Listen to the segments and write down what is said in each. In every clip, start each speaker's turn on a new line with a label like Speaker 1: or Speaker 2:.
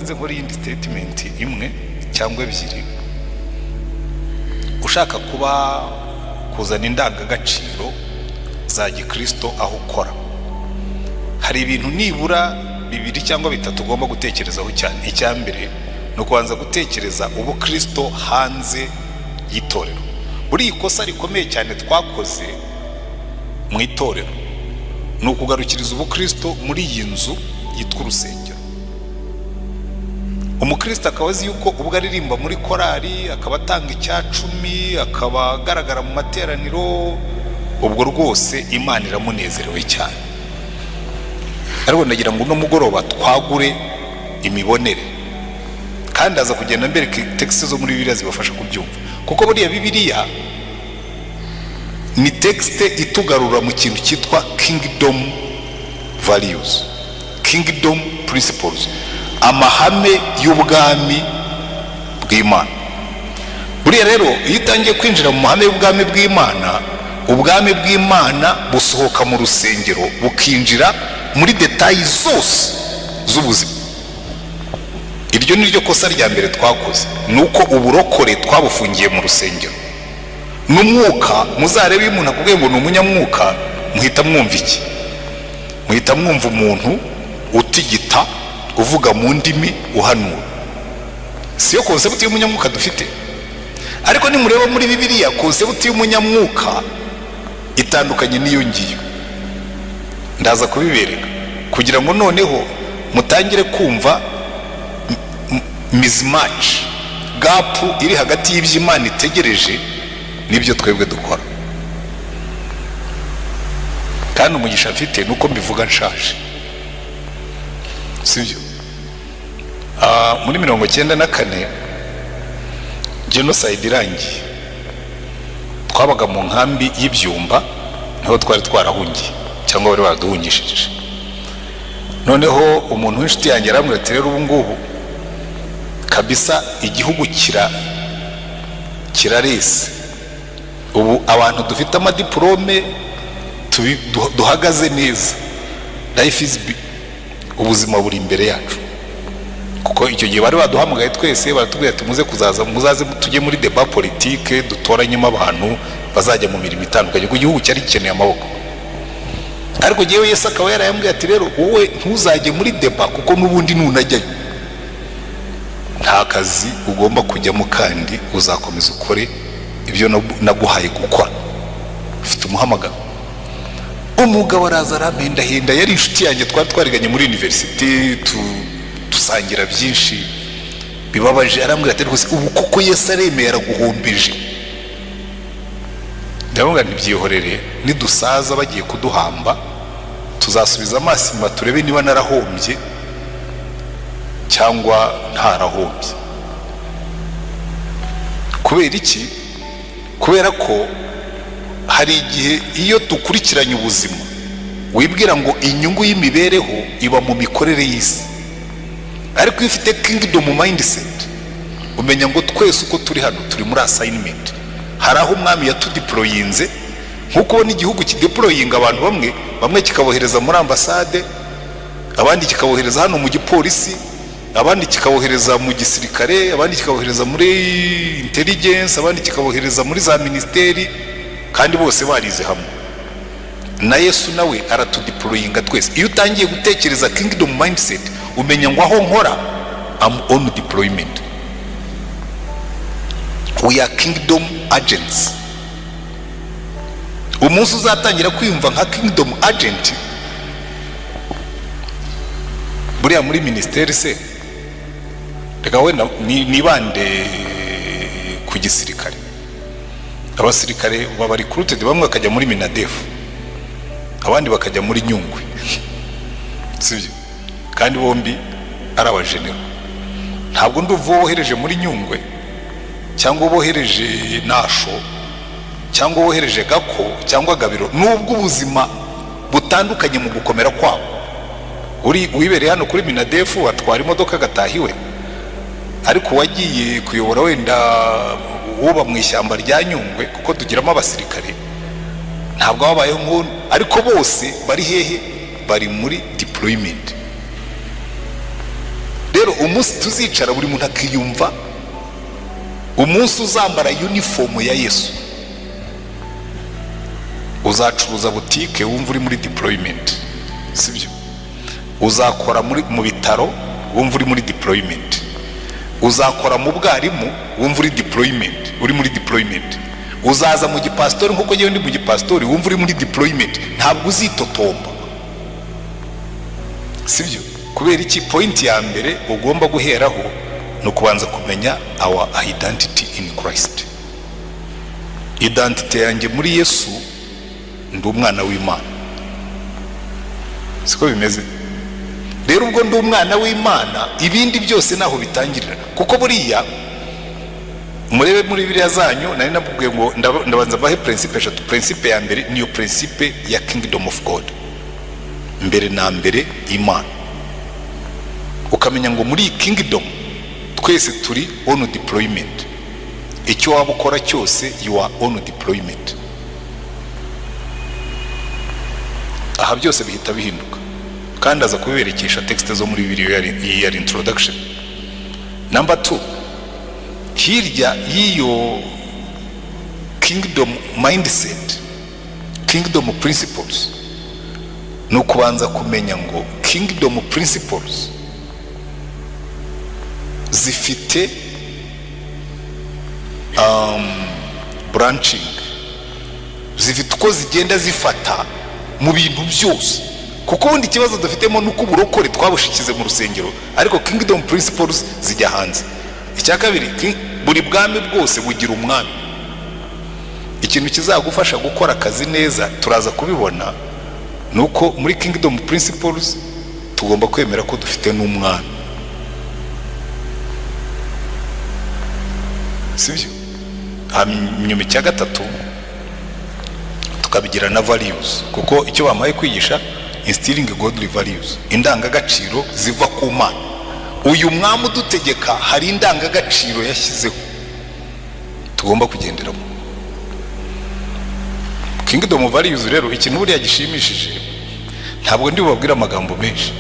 Speaker 1: Nze nkora iyindi statement imwe cyangwa ebyiri. Ushaka kuba kuzana indangagaciro za gikristo aho ukora, hari ibintu nibura bibiri cyangwa bitatu ugomba gutekerezaho cyane. Icya mbere ni ukubanza gutekereza ubukristo hanze y'itorero. Buriya ikosa rikomeye cyane twakoze mu itorero ni ukugarukiriza ubukristo muri iyi nzu yitwa urusengero. Umukristo akaba azi yuko ubwo aririmba muri korali, akaba atanga icya 10, akaba agaragara mu materaniro, ubwo rwose Imana iramunezerewe cyane. Ariko ndagira ngo uno mugoroba twagure imibonere, kandi aza kugenda mbereka texte zo muri Bibiliya zibafasha kubyumva, kuko buriya Bibiliya ni texte itugarura mu kintu cyitwa kingdom values, kingdom principles, amahame y'ubwami bw'Imana. Buriya rero iyo utangiye kwinjira mu mahame y'ubwami bw'Imana, ubwami bw'Imana busohoka mu rusengero bukinjira muri détails zose z'ubuzima. Iryo ni ryo kosa rya mbere twakoze, ni uko uburokore twabufungiye mu rusengero n'umwuka. Muzarebe, iyo umuntu akubwiye ngo ni umunyamwuka, muhita mwumva iki? Muhita mwumva umuntu utigita, uvuga mu ndimi, uhanura. Siyo concept y'umunyamwuka dufite. Ariko nimureba muri Bibiliya, concept y'umunyamwuka itandukanye n'iyo ngiyo. Ndaza kubibereka kugira ngo noneho mutangire kumva mismatch, gap iri hagati y'ibyo Imana itegereje n'ibyo twebwe dukora. Kandi umugisha mfite ni uko mbivuga nshaje, sibyo? Muri 94, jenoside irangiye, twabaga mu nkambi y'ibyumba, niho twari twarahungiye cyangwa bari baraduhungishije. Noneho umuntu w'inshuti yanjye arambwira ati: "Rero ubu ngubu kabisa igihugu kirarese, ubu abantu dufite amadiporome duhagaze neza, life is ubuzima buri imbere yacu." Kuko icyo gihe bari baduhamagaye twese, baratubwira ati: "Muze kuzaza, muzaze tujye muri débat politique, dutoranyemo abantu bazajya mu mirimo itandukanye," kuko igihugu cyari gikeneye amaboko. Ariko ngewe Yesu akaba yarayambwiye ati: "Rero wowe ntuzajye muri débat, kuko n'ubundi nunajyayo nta kazi ugomba kujyamo, kandi uzakomeza ukore ibyo naguhaye gukora, ufite umuhamagaro." Umugabo araza arampendahenda. Yari inshuti yanjye, twari twariganye muri université, dusangira byinshi bibabaje. Arambwira ati: "Rwose ubu kuko Yesu aremeye, araguhombeje." Ndamubwira: "Ntibyihorere, nidusaza bagiye kuduhamba tuzasubiza amaso inyuma turebe niba narahombye cyangwa ntarahombye." Kubera iki? Kubera ko hari igihe iyo dukurikiranye ubuzima wibwira ngo inyungu y'imibereho iba mu mikorere y'isi, ariko iyo ufite kingdom mindset umenya ngo twese uko turi hano turi muri assignment. Hari aho umwami yatudeployinze, nk'uko ubona igihugu kideployinga abantu bamwe bamwe, kikabohereza muri ambasade, abandi kikabohereza hano mu gipolisi, abandi kikabohereza mu gisirikare, abandi kikabohereza muri intelligence, abandi kikabohereza muri za minisiteri, kandi bose barize hamwe. Na Yesu nawe aratudeployinga twese. Iyo utangiye gutekereza kingdom mindset, umenya ngo aho nkora am on deployment, we are kingdom agents. Umunsi uzatangira kwiyumva nka kingdom agent, buriya muri minisiteri se, reka wenda nibande ku gisirikare. Abasirikare baba recruited, bamwe bakajya muri MINADEF, abandi bakajya muri Nyungwe, sibyo? Kandi bombi ari abajenero. Ntabwo ndumva uwo wohereje muri Nyungwe cyangwa uwo bohereje Nasho cyangwa wohereje Gako cyangwa Gabiro, nubwo ubuzima butandukanye mu gukomera kwabo. Uri wibereye hano kuri MINADEF atwara imodoka agataha iwe, ariko uwagiye kuyobora wenda uba mu ishyamba rya Nyungwe, kuko tugiramo abasirikare, ntabwo babayeho nk'ubu. Ariko bose bari hehe? Bari muri deployment. Rero iyo utangiye gutekereza kingdom mindset, Rero umunsi tuzicara buri muntu akiyumva, umunsi uzambara uniform ya Yesu, uzacuruza butike wumva uri muri deployment, sibyo? Uzakora mu bitaro wumva uri muri deployment, uzakora mu bwarimu wumva uri deployment, uri muri deployment, uzaza mu gipasitori nk'uko ngewe ndi mu gipasitori wumva uri muri deployment. Ntabwo uzitotomba, sibyo? Kubera iki? Point ya mbere ugomba guheraho ni ukubanza kumenya our identity in Christ. Identité yanjye muri Yesu, ndi umwana w'Imana, siko bimeze? Rero ubwo ndi umwana w'Imana, ibindi byose naho bitangirira. Kuko buriya murebe muri Bibiliya zanyu, nari nababwiye ngo ndabanza mbahe principe eshatu. Principe ya mbere niyo principe ya kingdom of God. Mbere na mbere Imana, ukamenya ngo muri iyi kingdom twese turi on deployment. Icyo waba ukora cyose, you are on deployment. Aha byose bihita bihinduka, kandi aza kubiberekesha texte zo muri Bibiliya. Iyi yari introduction. Number two, hirya y'iyo kingdom mindset, kingdom principles, ni ukubanza kumenya ngo kingdom principles zifite branching, zifite uko zigenda zifata mu bintu byose. Kuko ubundi ikibazo dufitemo ni uko uburokore twabushikize mu rusengero, ariko kingdom principles zijya hanze. Icya kabiri, buri bwami bwose bugira umwami. Ikintu kizagufasha gukora akazi neza, turaza kubibona, ni uko muri kingdom principles tugomba kwemera ko dufite n'umwami, sibyo? Hanyuma icya gatatu, tukabigira na values, kuko icyo bamaye kwigisha, instilling godly values, indangagaciro ziva ku Mana. Uyu mwami udutegeka hari indangagaciro yashyizeho tugomba kugenderamo, kingdom values. Rero ikintu buriya gishimishije, ntabwo ndi bubabwire amagambo menshi,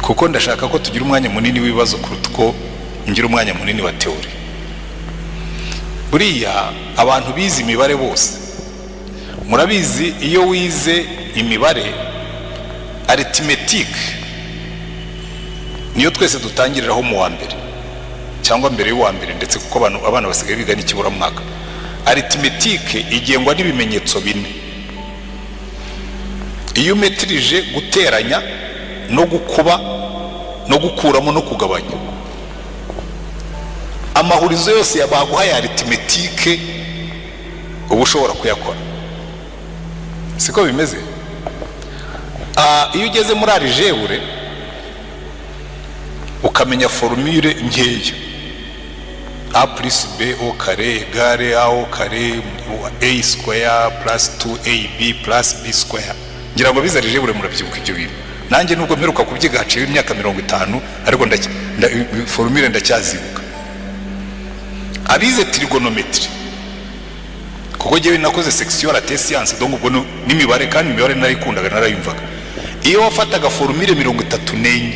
Speaker 1: kuko ndashaka ko tugira umwanya munini w'ibibazo kuruta uko ngira umwanya munini wa théorie. Buriya abantu bize imibare bose murabizi, iyo wize imibare, arithmétique niyo twese dutangiriraho mu wa mbere cyangwa mbere y'uwa mbere ndetse, kuko abantu, abana basigaye biga n'ikiburamwaka. Arithmétique igengwa n'ibimenyetso bine. Iyo umetirije guteranya no gukuba no gukuramo no kugabanya, amahurizo yose baguha ya arithmétique uba ushobora kuyakora, siko bimeze? Iyo ugeze muri algèbre, ukamenya formule nkeya, a plus b au carré égale a au carré a square plus 2ab plus b square, ngira ngo bize algèbre murabyibuka ibyo bintu. Nanjye nubwo mperuka kubyiga haciyeho imyaka 50, ariko formule ndacyazibuka. Abize trigonométrie, kuko njyewe nakoze section latin science, donc ubwo n'imibare, kandi imibare narayikundaga, narayumvaga. Iyo wafataga formule 34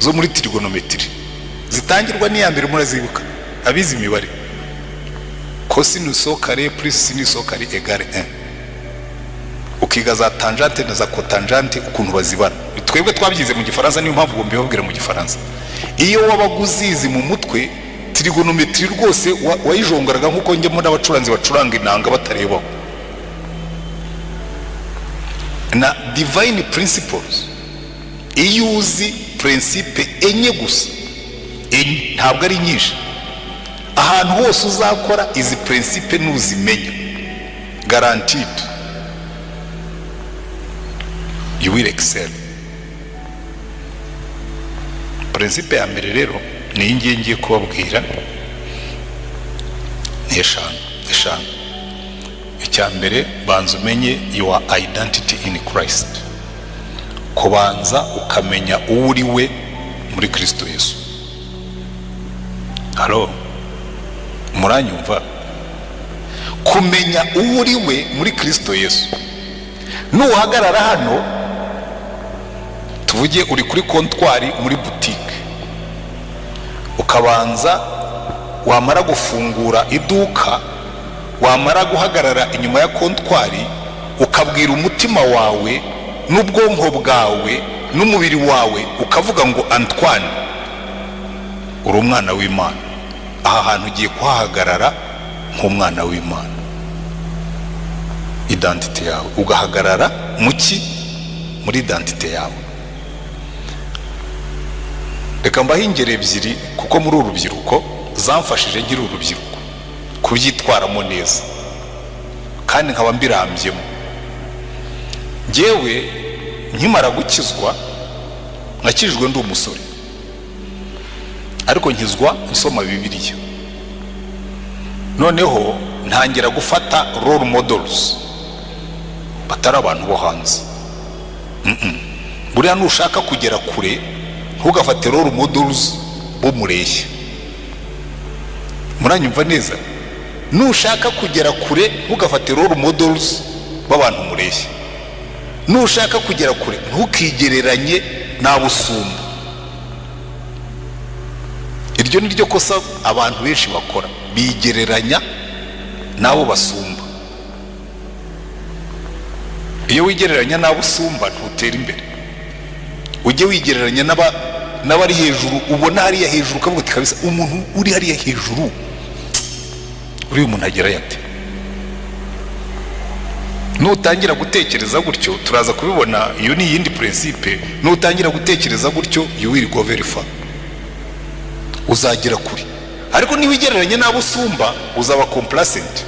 Speaker 1: zo muri trigonométrie zitangirwa n'iya mbere, murazibuka abize imibare, cosinus au carré plus sinus au carré égale 1, ukiga za tangente na za cotangente ukuntu bazibara, twebwe twabyize mu Gifaransa, niyo mpamvu ngo mbibabwira mu Gifaransa. Iyo wabaga uzizi mu mutwe, trigonométrie rwose wayijongaraga nk'uko njyamo n'abacuranzi bacuranga inanga batarebaho. Na divine principles, iyo uzi principe enye gusa, enye ntabwo ari nyinshi, ahantu hose uzakora izi principe nuzimenya, guaranteed you will excel. Principe ya mbere rero ni iyi ngiyi ngiye kubabwira, ni eshanu, eshanu. Icya mbere, banza umenye your identity in Christ, kubanza ukamenya uwo uri we muri Kristo Yesu. Halo, muranyumva? Kumenya uwo uri we muri Kristo Yesu. Nuhagarara hano, tuvuge ngo Tuvuge uri kuri comptoir muri butike, ukabanza wamara gufungura iduka, wamara guhagarara inyuma ya comptoir, ukabwira umutima wawe n'ubwonko bwawe n'umubiri wawe, ukavuga ngo: "Antoine, uri umwana w'Imana. Aha hantu ugiye kuhahagarara nk'umwana w'Imana." Identité yawe, ugahagarara mu ki? Muri identité yawe. Reka mbahe ingero ebyiri, kuko muri uru rubyiruko zamfashije nkiri urubyiruko kubyitwaramo neza kandi nkaba mbirambyemo. Ngewe nkimara gukizwa, nakijijwe ndi umusore, ariko nkizwa nsoma Bibiliya. Noneho ntangira gufata role models batari abantu bo hanze. Buriya nushaka kugera kure, ntugafate role models bo mureshya. Muranyumva neza? Nushaka kugera kure, ntugafate role models b'abantu mureshya. Nushaka kugera kure, ntukigereranye n'abo usumba. Iryo ni ryo kosa abantu benshi bakora, bigereranya n'abo basumba. Iyo wigereranya n'abo usumba, ntutera imbere. Ujye wigereranya n'abari hejuru. Ubona hariya hejuru, ukavuga uti: "Kabisa, umuntu uri hariya hejuru, uriya umuntu agerayo ate?" Nutangira gutekereza gutyo, turaza kubibona, iyo ni iyindi principe. Nutangira gutekereza gutyo, you will go very far, uzagera kure. Ariko niba ugereranya n'abo usumba, uzaba complacent.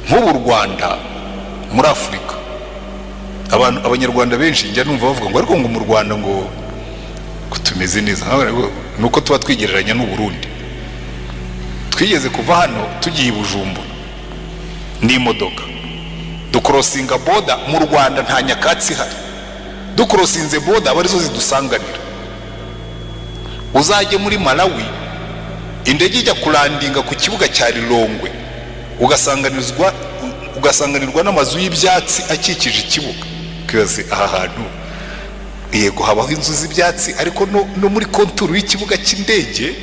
Speaker 1: Nk'ubu u Rwanda muri Afurika, abantu, Abanyarwanda benshi njya numva bavuga ngo: "Ariko ngo mu Rwanda ngo tumeze neza." Ni uko tuba twigereranya n'u Burundi. Twigeze kuva hano tugiye i Bujumbura n'imodoka, ducrossinga border. Mu Rwanda nta nyakatsi ihari. Ducrossinze border, aba arizo zidusanganira. Uzajye muri Malawi, indege ijya kulandinga ku kibuga cya Lilongwe, ugasanganirwa n'amazu y'ibyatsi akikije ikibuga. Ukibaza aha hantu, yego habaho inzu z'ibyatsi, ariko no muri contour y'ikibuga cy'indege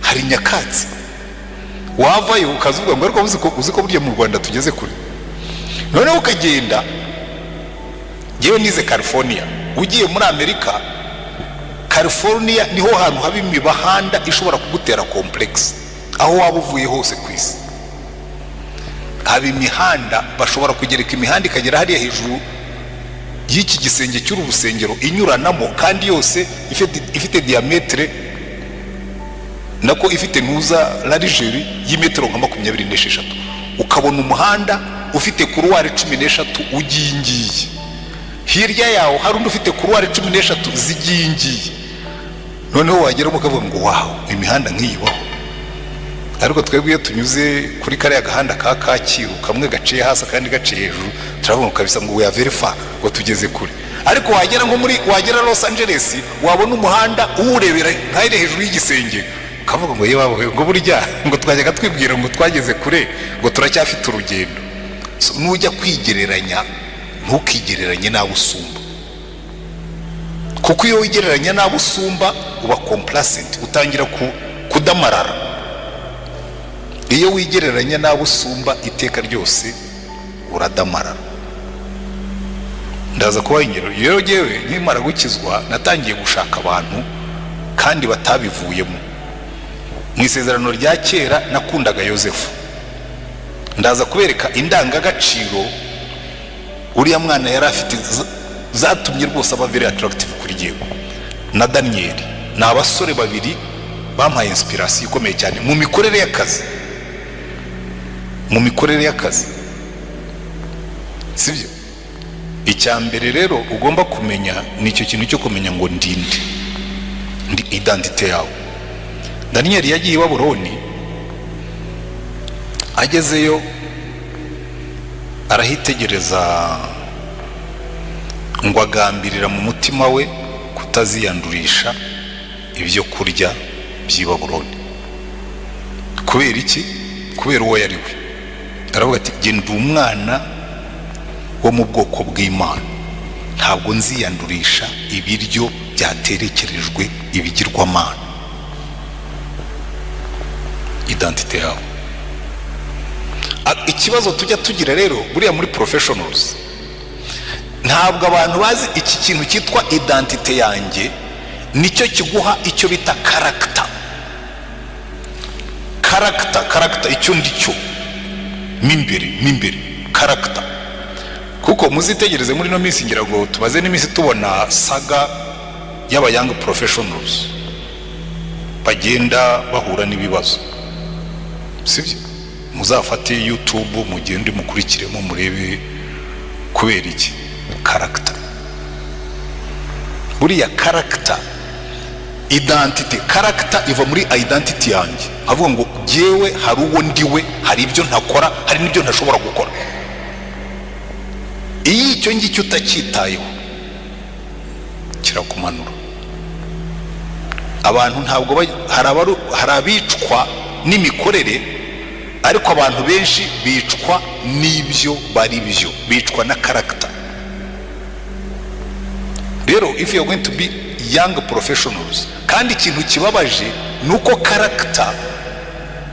Speaker 1: hari nyakatsi. Wavayo ukazuvuga ngo: "Ariko uzi ko burya mu Rwanda tugeze kure?" Noneho ukagenda, ngewe nize California, ugiye muri Amerika, California niho hantu haba imihanda ishobora kugutera complexe. Aho waba uvuye hose ku isi, haba imihanda bashobora kugereka imihanda ikagera hariya hejuru y'iki gisenge cy'uru rusengero, inyuranamo, kandi yose ifite diamètre, nako ifite ntuza largeur y'imetero nka 26. Ukabona umuhanda ufite couloir 13 ugiye ngiye, hirya yawo hari undi ufite couloir 13 zigiye ngiye. Noneho wageramo ukavuga ngo: "Wow, imihanda nk'iyi ibaho?" Ariko twebwe iyo tunyuze kuri kariya gahanda ka Kacyiru, kamwe gaciye hasi akandi gaciye hejuru, turavuga ngo kabisa ngo we are very far, ngo tugeze kure. Ariko wagera nko muri, wagera Los Angeles, wabona umuhanda uwurebera nk'ahiri hejuru y'igisenge, ukavuga ngo: "Yewe, ngo burya ngo twajyaga twibwira ngo twageze kure, ngo turacyafite urugendo." So, nujya kwigereranya, ntukigereranye n'abo usumba, kuko iyo wigereranya n'abo usumba uba complacent, utangira kudamarara. Iyo wigereranya n'abo usumba, iteka ryose uradamarara. Ndaza kubaha ingero. Rero ngewe nkimara gukizwa, natangiye gushaka abantu kandi batabivuyemo. Mu Isezerano rya Kera nakundaga Yosefu. Ndaza kubereka indangagaciro uriya mwana yari afite zatumye rwose aba very attractive kuri jyewe. Na Daniyeli, ni abasore babiri bampaye inspiration ikomeye cyane mu mikorere y'akazi, mu mikorere y'akazi, sibyo? Icya mbere rero ugomba kumenya ni icyo kintu cyo kumenya ngo ndinde ndi identité yawe. Daniyeli yagiye i Babuloni, agezeyo arahitegereza, ngo agambirira mu mutima we kutaziyandurisha ibyo kurya by'i Babuloni. Kubera iki? Kubera uwo yari we. Aravuga ati: "Genda, umwana wo mu bwoko bw'Imana, ntabwo nshobora kwiyandurisha." Ntabwo nziyandurisha ibiryo byaterekerejwe ibigirwamana. Identité yawe. Ikibazo tujya tugira rero buriya muri professionals, ntabwo abantu bazi iki kintu cyitwa identité yanjye. Nicyo kiguha icyo bita character. Character, character, icyo ndicyo mo imbere, mo imbere, character. Kuko muzitegereze muri ino minsi, ngira ngo tumaze n'iminsi tubona saga y'aba young professionals bagenda bahura n'ibibazo, sibyo? Muzafate YouTube, mugende mukurikiremo, murebe kubera iki. Character, buriya character, identité, character iva muri identity yanjye. Avuga ngo jyewe hari uwo ndiwe, hari ibyo ntakora, hari n'ibyo ntashobora gukora. Iyo icyo ngicyo utacyitayeho, kirakumanura. Abantu ntabwo hari abicwa n'imikorere, ariko abantu benshi bicwa n'ibyo bari byo, bicwa na character. Rero if you are going to be young professionals, kandi ikintu kibabaje ni uko character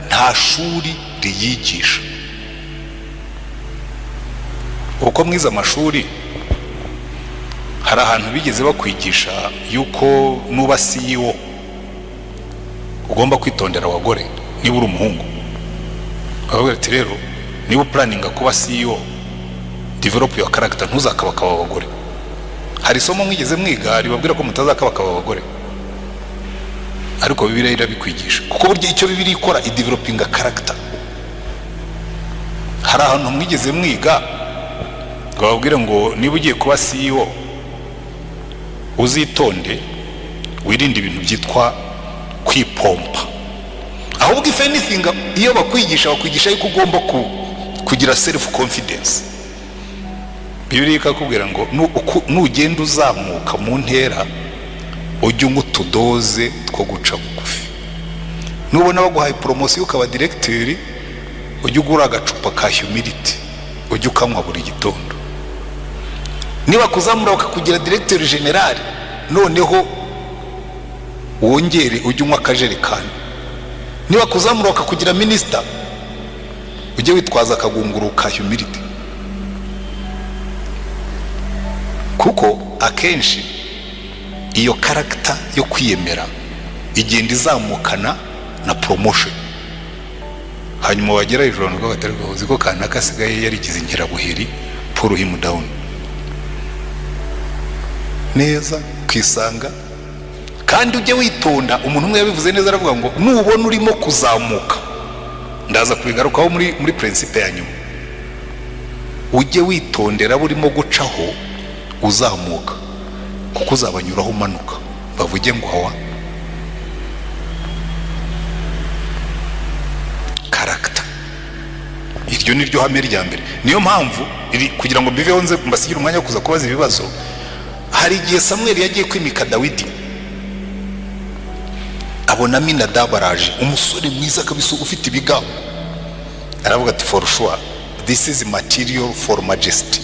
Speaker 1: nta shuri riyigisha. Uko mwize amashuri, hari ahantu bigeze bakwigisha yuko nuba CEO ugomba kwitondera abagore? Niba uri umuhungu, bakavuga ati: "Rero niba uplanninga kuba CEO, develop your character, ntuzakabakaba abagore." Hari isomo mwigeze mwiga ribabwira ko mutazakabakaba abagore? Ariko Bibiliya irabikwigisha, kuko burya icyo Bibiliya ikora, idevelopinga character. Hari ahantu mwigeze mwiga ngo bababwire ngo niba ugiye kuba CEO, uzitonde, wirinde ibintu byitwa kwipompa? Ahubwo if anything, iyo bakwigisha, bakwigisha yuko ugomba kugira self confidence. Bibiliya ikakubwira ngo nugenda uzamuka mu ntera, ujye unywa utudoze two guca bugufi. Nubona baguhaye promotion ukaba directeur, ujye ugura agacupa ka humility, ujye ukanywa buri gitondo. Niba kuzamura bakakugira directeur général, noneho wongere ujye unywa akajerekani. Niba kuzamura bakakugira minisita, ujye witwaza akagunguru ka humility. Kuko akenshi iyo character yo kwiyemera igenda izamukana na promotion, hanyuma wagera hejuru, abantu batari uzi ko kanaka asigaye yarigize inkerabuheri, pull him down neza ukisanga. Kandi ujye witonda. Umuntu umwe yabivuze neza, aravuga ngo nubona urimo kuzamuka, ndaza kubigarukaho muri principe ya nyuma, ujye witondera abo urimo gucaho uzamuka, kuko uzabanyuraho umanuka, bavuge ngo hawa. Character, iryo ni ryo hame rya mbere. Niyo mpamvu kugira ngo mbiveho, nze mbasigire umwanya wo kuza kubaza ibibazo. Hari igihe Samweli yagiye kwimika Dawidi, abona Aminadabu araje, umusore mwiza kabisa ufite ibigango. Aravuga ati: "For sure this is material for majesty."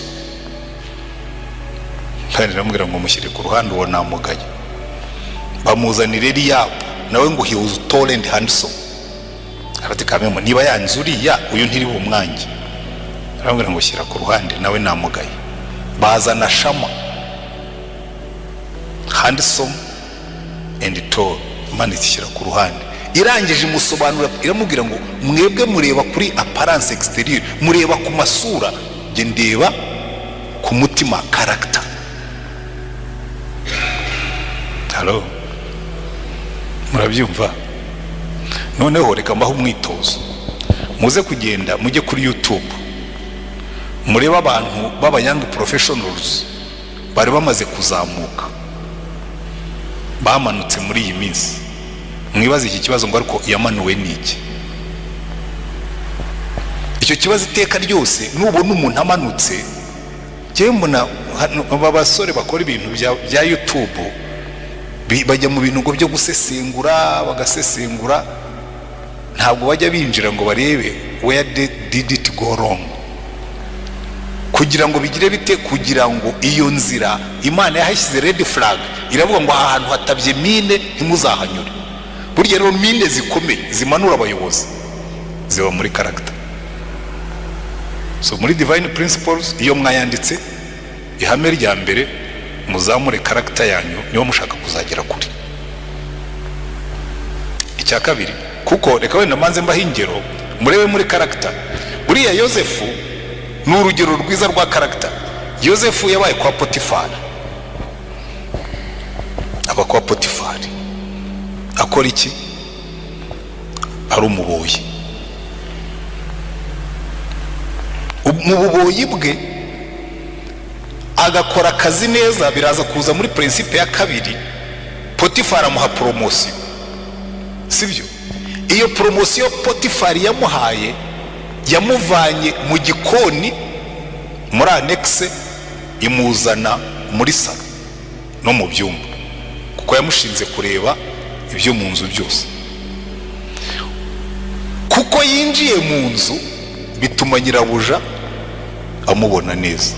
Speaker 1: Kandi aramubwira ngo: "Mushyire ku ruhande, uwo namugaye." Bamuzanira Eliyabu, nawe ngo he was tall and handsome. Arati: "Kamemo, niba yanze uriya, uyu ntiri bumwange." Aramubwira ngo: "Shyira ku ruhande, nawe namugaye." Bazana Shama, handsome and tall. Imana ishyira ku ruhande. Irangije imusobanura, iramubwira ngo: "Mwebwe mureba kuri apparence extérieure, mureba ku masura, njye ndeba ku mutima, character." Halo, murabyumva? Noneho reka mbaho umwitozo. Muze kugenda mujye kuri YouTube, murebe abantu b'aba young professionals bari bamaze kuzamuka bamanutse muri iyi minsi. Mwibaze iki kibazo ngo: "Ariko yamanuwe n'iki?" Icyo kibazo iteka ryose nubona umuntu amanutse. Njyewe mbona aba basore bakora ibintu bya YouTube bajya mu bintu ngo byo gusesengura, bagasesengura, ntabwo bajya binjira ngo barebe where did it go wrong. Kugira ngo bigire bite? Kugira ngo iyo nzira Imana yahashyize red flag, iravuga ngo aha hantu hatabye mine, ntimuzahanyure. Burya rero mine zikomeye zimanura abayobozi ziba muri character. So muri divine principles, iyo mwayanditse, ihame rya mbere, muzamure character yanyu niba mushaka kuzagera kure. Icya kabiri, kuko reka wenda mbanze mbaho ingero, murebe muri character. Buriya Yosefu ni urugero rwiza rwa character. Yosefu yabaye kwa Potifari, aba kwa Potifari akora iki? Ari umuboyi. Mu buboyi bwe agakora akazi neza. Biraza kuza muri principe ya kabiri. Potifari amuha promotion, sibyo? Iyo promotion Potifari yamuhaye yamuvanye mu gikoni, muri annexe, imuzana muri salon no mu byumba, kuko yamushinze kureba ibyo mu nzu byose. Kuko yinjiye mu nzu, bituma nyirabuja amubona neza.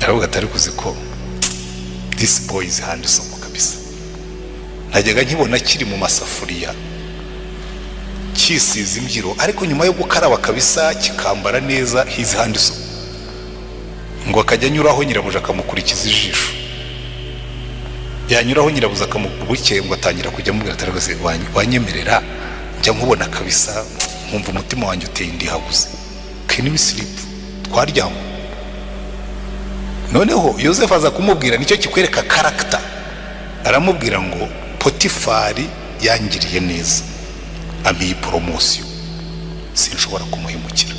Speaker 1: Aravuga atari kuzi ko this boy is handsome kabisa. Najyaga nkibona kiri mu masafuriya kisize imbyiro, ariko nyuma yo gukaraba kabisa kikambara neza, he's handsome. Ngo akajya anyuraho, nyirabuja akamukurikiza ijisho. Yanyuraho, nyirabuja akamubukeye, ngo atangira kujya amubwira ati: "Rwose wanyemerera njya nkubona kabisa, nkumva umutima wanjye uteye indihabuze. Can we sleep? Twaryama." Noneho Yosefu aza kumubwira, nicyo kikwereka character, aramubwira ngo: "Potifari yangiriye neza, ampa iyi promotion, sinshobora kumuhemukira.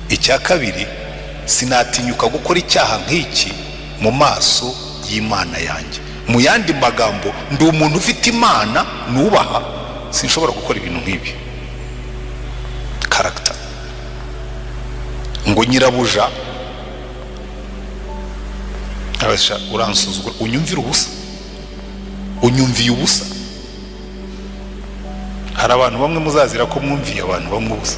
Speaker 1: Icya kabiri, sinatinyuka gukora icyaha nk'iki mu maso y'Imana yanjye." Mu yandi magambo, ndi umuntu ufite Imana nubaha, sinshobora gukora ibintu nk'ibi. Character. Ngo nyirabuja arasha: "Uransuzugura, unyumvira ubusa, unyumviye ubusa." Hari abantu bamwe muzazira ko mwumviye abantu bamwe ubusa.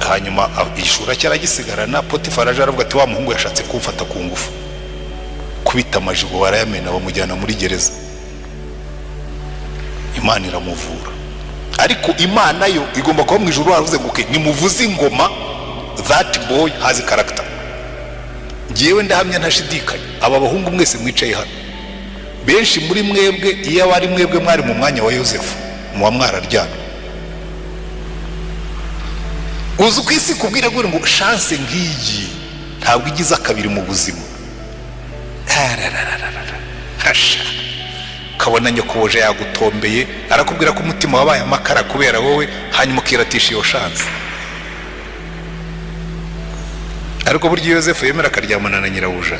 Speaker 1: Hanyuma igishura cye aragisigarana. Potifari aje, aravuga ati: "Wa muhungu yashatse kumfata ku ngufu." Kubita amajigo barayamena, bamujyana muri gereza. Imana iramuvura. Ariko Imana yo igomba kuba mu ijuru baravuze ngo: "Okay, nimuvuze ingoma, that boy has character." Ngewe ndahamya ntashidikanya, aba bahungu mwese mwicaye hano, benshi muri mwebwe, iyo abari mwebwe mwari mu mwanya wa Yosefu, muba mwararyamye. Uzi uko isi kubwira ngo chance nk'iyi ntabwo igize akabiri mu buzima. Hasha, ukabona nyokoboje yagutombeye, arakubwira ko umutima wabaye amakara kubera wowe, hanyuma ukiratisha iyo chance. Ariko burya Yosefu yemera akaryamana na nyirabuja,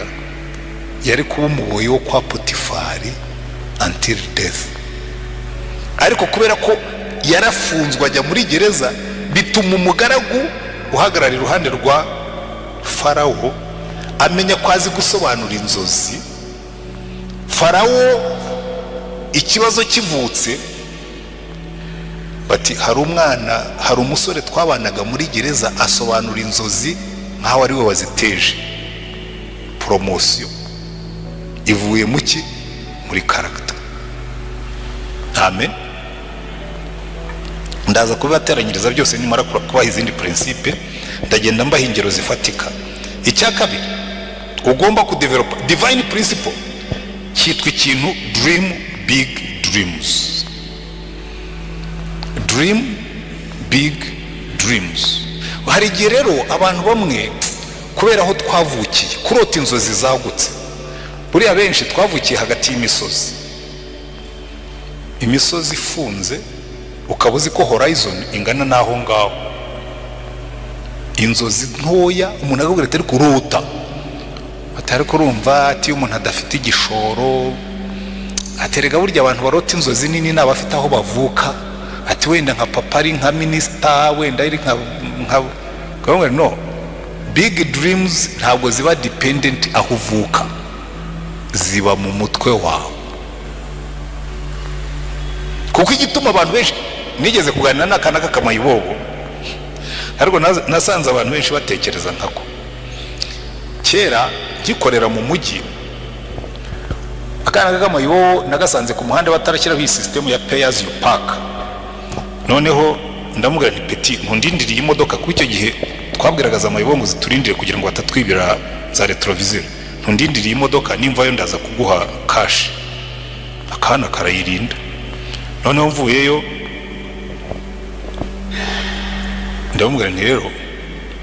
Speaker 1: yari kuba umuboyi wo kwa Potifari until death. Ariko kubera ko yarafunzwe, ajya muri gereza, bituma umugaragu uhagarara iruhande rwa Farawo amenya ko azi gusobanura inzozi. Farawo ikibazo kivutse, bati: "Hari umwana, hari umusore twabanaga muri gereza, asobanura inzozi nk'aho ari we waziteje." Promotion ivuye mu ki? Muri character. Amen. Ndaza kubibateranyiriza byose nimara kubaha izindi principe, ndagenda mbaha ingero zifatika. Icya kabiri ugomba kudevelopa, divine principle cyitwa ikintu dream big dreams. Dream big dreams. Hari igihe rero abantu bamwe, kubera aho twavukiye, kurota inzozi zagutse. Buriya benshi twavukiye hagati y'imisozi, imisozi ifunze, ukaba uzi ko horizon ingana n'aho ngaho. Inzozi ntoya, umuntu akabwira ati: "Ariko kurota," atari kurumva, ati: "Iyo umuntu adafite igishoro," aterega. "Burya abantu barota inzozi nini ni abafite aho bavuka," ati: "Wenda nka papa ari nka minisita, wenda ari nka." No, big dreams ntabwo ziba dependent aho uvuka, ziba mu mutwe wawe. Kuko igituma abantu benshi, nigeze kuganira n'akana k'akamayibobo. Ariko nasanze abantu benshi batekereza nkako. Kera ngikorera mu mujyi, akana k'akamayibobo nagasanze ku muhanda batarashyiraho iyi sisitemu ya pay as you park. Noneho ndamubwira nti: "Petit, ntundindiriye imodoka," kuko icyo gihe twabwiraga za mayibobo ngo ziturindire kugira ngo batatwibira za rétroviseur. "Ntundindiriye imodoka, nimvayo ndaza kuguha cash." Akana karayirinda. Noneho mvuyeyo ndamubwira nti rero,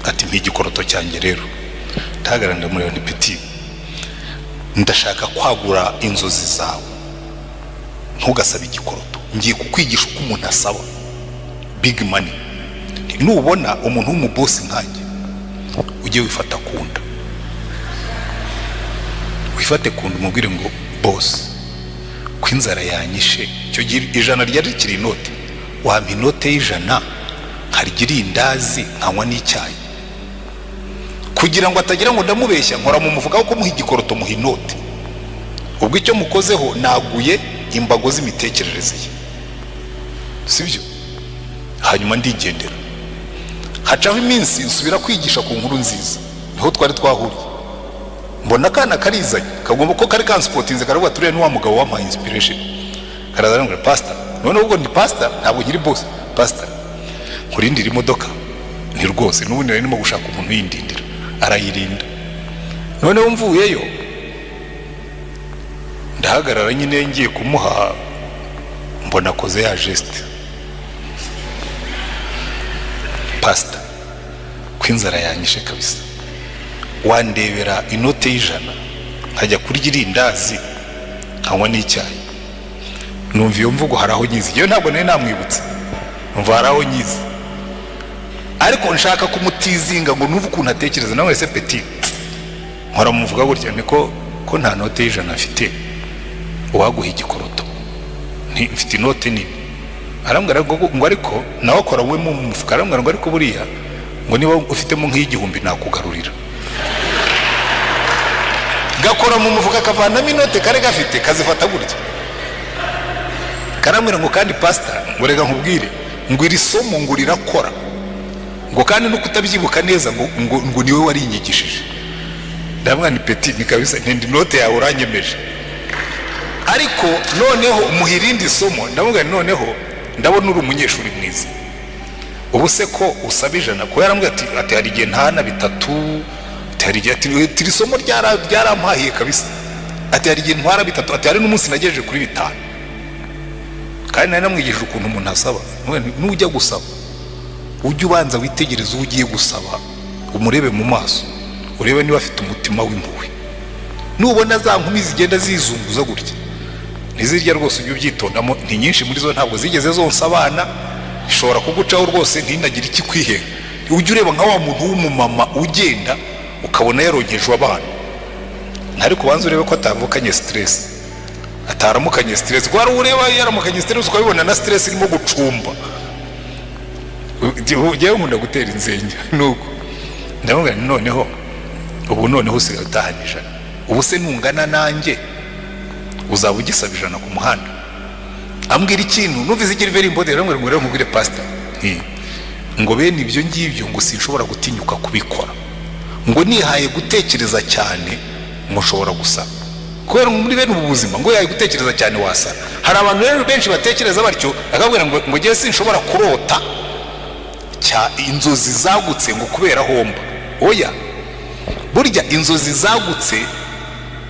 Speaker 1: ati: "Mpa igikoroto cyanjye." Rero ndahagarara, ndamureba nti: "Petit, ndashaka kwagura inzozi zawe. Ntugasabe igikoroto. Ngiye kukwigisha uko umuntu asaba big money. Nubona umuntu w'umubosi nkanjye, ujye wifata ku nda, wifate ku nda, umubwire ngo: 'Boss, ko inzara yanyishe,' icyo gihe 100 ryari rikiri inote, 'wampa inote y'100 nkarya irindazi, nkanywa n'icyayi?' Kugira ngo atagira ngo ndamubeshya, nkora mu mufuka wo kumuha igikoroto, muha inote. Ubwo icyo mukozeho, naguye imbago z'imitekerereze ye, sibyo? Hanyuma ndigendera. Hacaho iminsi, nsubira kwigisha ku Nkuru Nziza, niho twari twahuriye. Mbona akana karizanye, kagomba ko kari kansipotinze, karavuga: "Turiya ni wa mugabo wampaye inspiration." Karaza arambwira: 'Pastor,' noneho ubwo ni pastor, ntabwo nkiri boss, 'Pastor, nkurindire imodoka?' Ni rwose n'ubundi nari ndimo gushaka umuntu uyindindira." Arayirinda. Noneho mvuyeyo ndahagarara nyine ngiye kumuha, mbona akoze ya geste: 'Pastor, ko inzara yanyishe kabisa, wandebera inote y'100 nkajya kurya irindazi, nkanywa n'icyayi?' Numva iyo mvugo hari aho nyizi. Yewe, ntabwo nari namwibutse, numva hari aho nyizi, ariko nshaka kumutizinga ngo numve ukuntu atekereza nawe. Ese petit," nkora muvuga gutya, niko ko nta note y'100 mfite, uwaguha igikoroto? Nti: 'Mfite inote nini.' Arambwira ngo ariko nawe akora we mu mufuka, arambwira ngo: 'Ariko buriya,' ngo, 'niba ufitemo nk'iy'igihumbi nakugarurira.' Gakora mu mufuka, kavanamo inote kari gafite, kazifata gutya, karambwira ngo: 'Kandi pastor,' ngo, 'reka nkubwire,' ngo, 'iri somo,' ngo, 'rirakora,' ngo, 'kandi no kutabyibuka neza,' ngo 'niwe warinyigishije.' Ndamubwira ni: 'Petit, ni kabisa, ntindi inote yawe uranyemeje.' Ariko noneho muha irindi somo. Ndamubwira nti: 'Noneho ndabona uri umunyeshuri mwiza. Ubu se ko usaba 100?' Ko yarambwira ati: 'Hari igihe ntana bitatu,' ati, 'hari igihe,' ati, 'iri somo ryarampahiye kabisa,' ati, 'hari igihe ntwara bitatu,' ati, 'hari n'umunsi nagejeje kuri bitanu.' Kandi nari namwigishije ukuntu umuntu asaba. Nujya gusaba, ujye ubanza witegereze uwo ugiye gusaba, umurebe mu maso, urebe niba afite umutima w'impuhwe. Nubona za nkumi zigenda zizunguza gutya, ntizirya rwose, ujye ubyitondamo. Ni nyinshi muri zo ntabwo zigeze zonsa abana, ishobora kugucaho rwose ntinagire ikikwihenga. Ujye ureba nka wa muntu w'umumama ugenda ukabona yaronkeje abana, ariko ubanza urebe ko atavukanye stress, ataramukanye stress, kuko hari ureba yaramukanye stress, ukabibona na stress irimo gucumba. Ngewe nkunda gutera inzenya. Nuko ndamubwira nti: 'Noneho ubu, noneho usigaye utahana 100. Ubu se nungana nanjye uzaba ugisaba 100 ku muhanda?' Ambwira ikintu numvise ikiri very important. Arambwira ngo: 'Rero nkubwire, pastor,' nti, ngo, 'bene ibyo ngibyo,' ngo, 'sinshobora gutinyuka kubikora,' ngo, 'nihaye gutekereza cyane,' ngo, 'nshobora gusaba kubera muri bene ubu buzima,' ngo, 'yahaye gutekereza cyane wasara.' Hari abantu rero benshi batekereza batyo, akabwira ngo: 'Ngewe sinshobora kurota cya inzozi zagutse,' ngo, 'kubera homba.' Oya, burya inzozi zagutse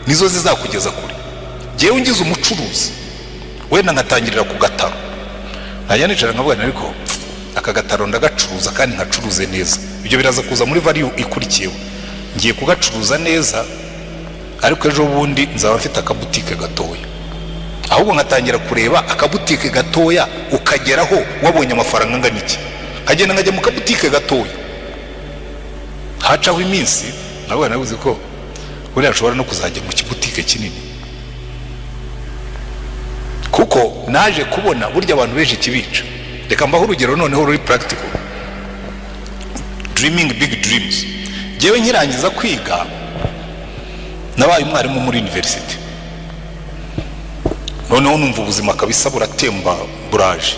Speaker 1: nizo zizakugeza kure. Ngewe ungize umucuruzi, wenda nkatangirira ku gataro, nkajya nicara nkavuga: 'Ariko aka gataro ndagacuruza kandi nkacuruze neza.' Ibyo biraza kuza muri value ikurikiyeho. Ngiye kugacuruza neza, ariko ejo bundi nzaba mfite akabutike gatoya. Ahubwo nkatangira kureba akabutike gatoya ukageraho wabonye amafaranga angana iki, nkagenda nkajya mu kabutike gatoya. Hacaho iminsi, nabwo nabuze ko buriya nshobora no kuzajya mu kibutike kinini, kuko naje kubona burya abantu benshi kibica. Reka mbaho urugero noneho ruri practical, dreaming big dreams. Ngewe nkirangiza kwiga nabaye umwarimu muri university. Noneho numva ubuzima kabisa buratemba, buraje.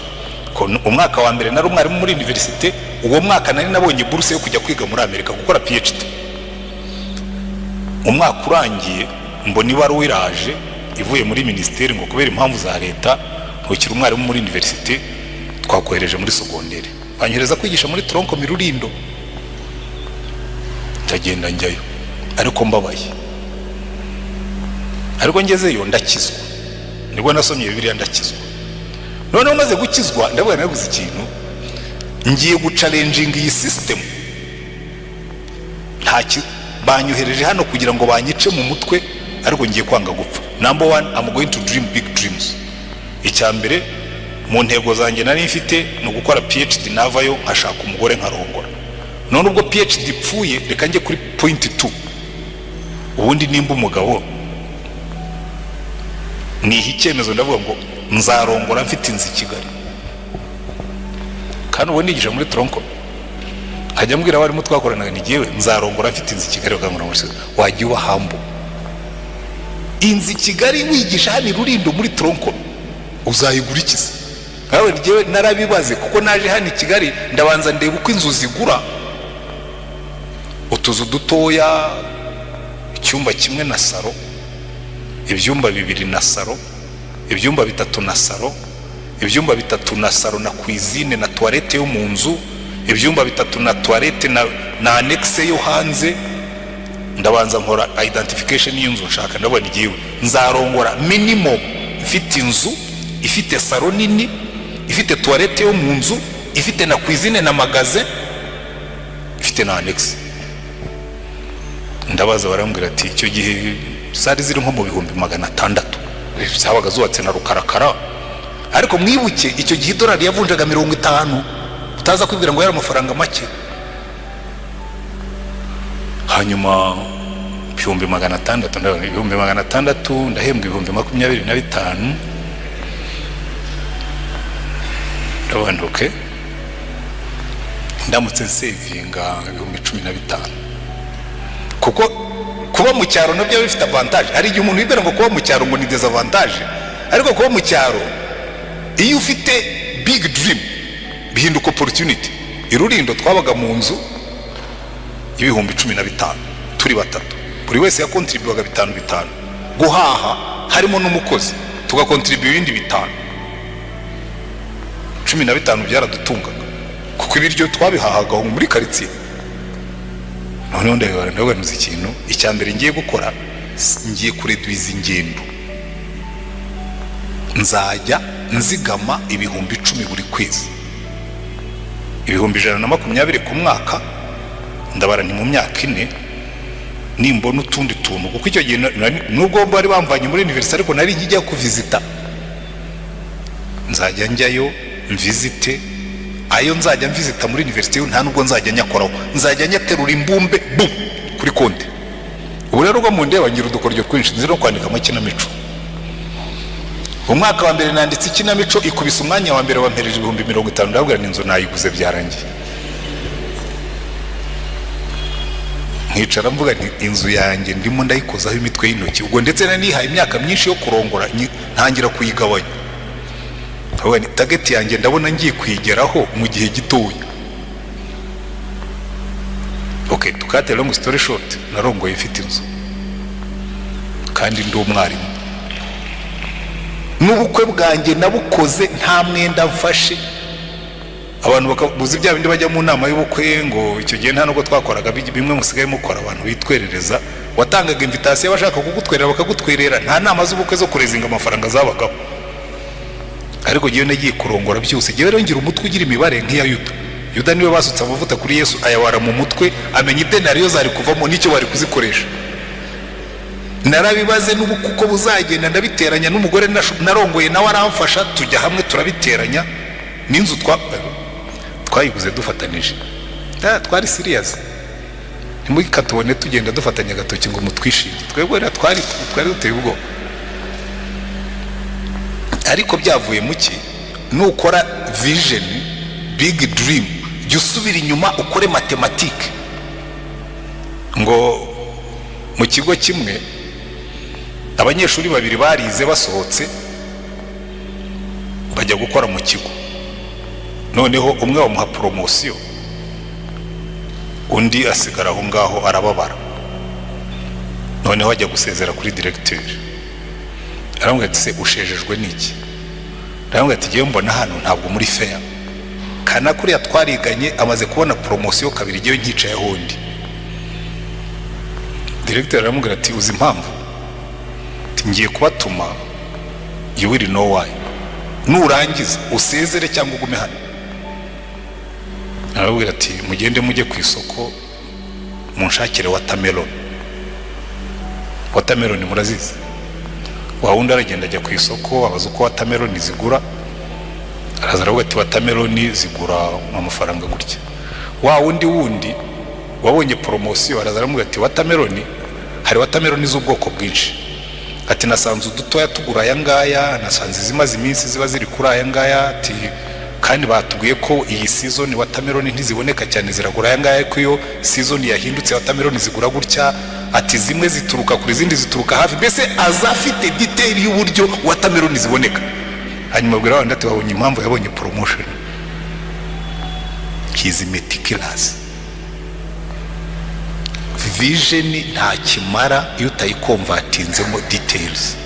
Speaker 1: Umwaka wa mbere nari umwarimu muri university. Uwo mwaka nari nabonye buruse yo kujya kwiga muri Amerika gukora PhD. Umwaka urangiye, mbona ibaruwa iraje ivuye muri minisiteri ngo kubera impamvu za leta ntukiri umwarimu muri université, twakohereje muri sogondere. Banyohereza kwigisha muri tronc commun Rurindo. Ndagenda njyayo ariko mbabaye, ariko ngezeyo ndakizwa. Nibwo nasomye Bibiliya ndakizwa. Noneho maze gukizwa ndavuga, naguze ikintu, ngiye guchallenginga iyi system. Nta banyohereje hano kugira ngo banyice mu mutwe, ariko ngiye kwanga gupfa. Number one, I'm going to dream big dreams. Icya mbere mu ntego zanjye nari mfite ni ugukora PhD, navayo nkashaka umugore nkarongora. None ubwo PhD ipfuye, reka njye kuri point two. Ubundi nimba umugabo niha icyemezo, ndavuga ngo nzarongora mfite inzu i Kigali. Kandi ubu nigisha muri tronc commun, nkajya mbwira abarimu twakoranaga ni jyewe nzarongora mfite inzu i Kigali. Bakambwira ngo wajya uba humble, inzu i Kigali wigisha hano i Rurindo muri tronc commun, uzayigura ikize? Nawe njyewe narabibaze, kuko naje hano i Kigali ndabanza ndeba uko inzu zigura. Utuzu dutoya, icyumba kimwe na saro, ibyumba bibiri na saro, ibyumba bitatu na saro, ibyumba bitatu na saro na cuisine na toilette yo mu nzu, ibyumba bitatu na toilette na annexe yo hanze. Ndabanza nkora identification y'inzu nshaka. Ndabona igiwe nzarongora minimum mfite inzu ifite saro nini, ifite toilette yo mu nzu, ifite na cuisine na magasin, ifite na annexe. Ndabaza, barambwira ati icyo gihe zari ziri nko mu 600,000, zabaga zubatse na rukarakara. Ariko mwibuke, icyo gihe idolari yavunjaga 50, utaza kwibwira ngo yari amafaranga make. Hanyuma 600,000, ndabona 600,000, ndahembwa 25,000. Ndabona okay, ndamutse nsavinga 15,000, kuko kuba mu cyaro nabyo bifite avantage. Hari igihe umuntu yibwira ngo kuba mu cyaro ngo ni désavantage, ariko kuba mu cyaro, iyo ufite big dream, bihinduka opportunity. I Rurindo twabaga mu nzu y'15,000 turi batatu, buri wese yakontribuwaga bitanu bitanu. Guhaha harimo n'umukozi, tugakontribuwa ibindi bitanu. 15 byaradutungaga, kuko ibiryo twabihahaga aho muri karitsiye. Noneho ndabibara, ndabanuza ikintu icya mbere ngiye gukora, ngiye kureduiza ingendo. Nzajya nzigama 10,000 buri kwezi, 120,000 ku mwaka. Ndabara ni mu myaka 4 nimbona utundi tuntu, kuko icyo gihe nubwo bari bamvanye muri université, ariko nari nkijya kuvisita. Nzajya njyayo mvisite. Ayo nzajya mvisita muri université nta nubwo nzajya nyakoraho, nzajya nyaterura imbumbe bu kuri konti. Ubu rero ubwo mundeba ngira udukoryo twinshi, nzi no kwandika amakinamico. Umwaka wa mbere nanditse ikinamico ikubise umwanya wa mbere, wampereje 50,000. Ndabwira ni inzu nayiguze, byarangiye. Nkicara mvuga nti inzu yanjye ndimo ndayikozaho imitwe y'intoki. Ubwo ndetse nari nihaye imyaka myinshi yo kurongora, ntangira kuyigabanya. Ndavuga nti target yanjye ndabona ngiye kuyigeraho mu gihe gitoya. Okay, to cut a long story short, narongoye mfite inzu kandi ndi umwarimu. N'ubukwe bwanjye nabukoze nta mwenda mfashe. Abantu bakabuza bya bindi bajya mu nama y'ubukwe, ngo icyo gihe nta nubwo twakoraga bimwe musigaye mukora, abantu bitwerereza. Watangaga invitation, bashaka kugutwerera bakagutwerera. Nta nama z'ubukwe zo kuraisinga amafaranga zabagaho. Ariko ngewe nagiye kurongora byose. Ngewe rero ngira umutwe ugira imibare nk'iya Yuda. Yuda niwe basutse amavuta kuri Yesu, ayabara mu mutwe, amenya idenariyo zari kuvamo n'icyo bari kuzikoresha. Narabibaze n'ubu kuko buzagenda, ndabiteranya. N'umugore narongoye nawe aramfasha, tujya hamwe turabiteranya. N'inzu twayiguze dufatanije. Twari serious. Ntimukatubone tugenda dufatanya agatoki ngo mutwishime. Twebwe rero twari duteye ubwoba, ariko byavuye mu ki? Nukora vision, big dream, jya usubira inyuma ukore mathématique. Ngo mu kigo kimwe abanyeshuri babiri barize, basohotse bajya gukora mu kigo. Noneho umwe bamuha promotion. Undi asigara aho ngaho arababara. Noneho ajya gusezera kuri diregiteri, aramubwira ati: "Se ushejejwe n'iki?" Aramubwira ati: "Ngewe mbona hano ntabwo muri fair. Kana kuriya twariganye amaze kubona promotion kabiri, ngewe nkicayeho undi." Diregiteri aramubwira ati: "Uzi impamvu?" Ati: "Ngiye kubatuma, you will know why. Nurangiza usezere cyangwa ugume hano." Arababwira ati: "Mugende mujye ku isoko munshakire watermelon." Watermelon murazizi? Wa wundi aragenda ajya ku isoko, abaza uko watermelon zigura, araza aravuga ati: "Watermelon zigura amafaranga gutya." Wa wundi wabonye promotion araza aramubwira ati: "Watermelon, hari watermelon z'ubwoko bwinshi." Ati: "Nasanze udutoya tugura aya ngaya, nasanze izimaze iminsi ziba ziri kuri aya ngaya." Ati: "Kandi batubwiye ko iyi season watermelon ntiziboneka cyane, ziragura aya ngaya, ariko iyo season yahindutse watermelon zigura gutya." Ati: "Zimwe zituruka kure, izindi zituruka hafi." Mbese aza afite detail y'uburyo watermelon ziboneka. Hanyuma abwira abandi ati: "Babonye impamvu yabonye promotion? He's meticulous." Vision nta kimara iyo utayiconvertinzemo details.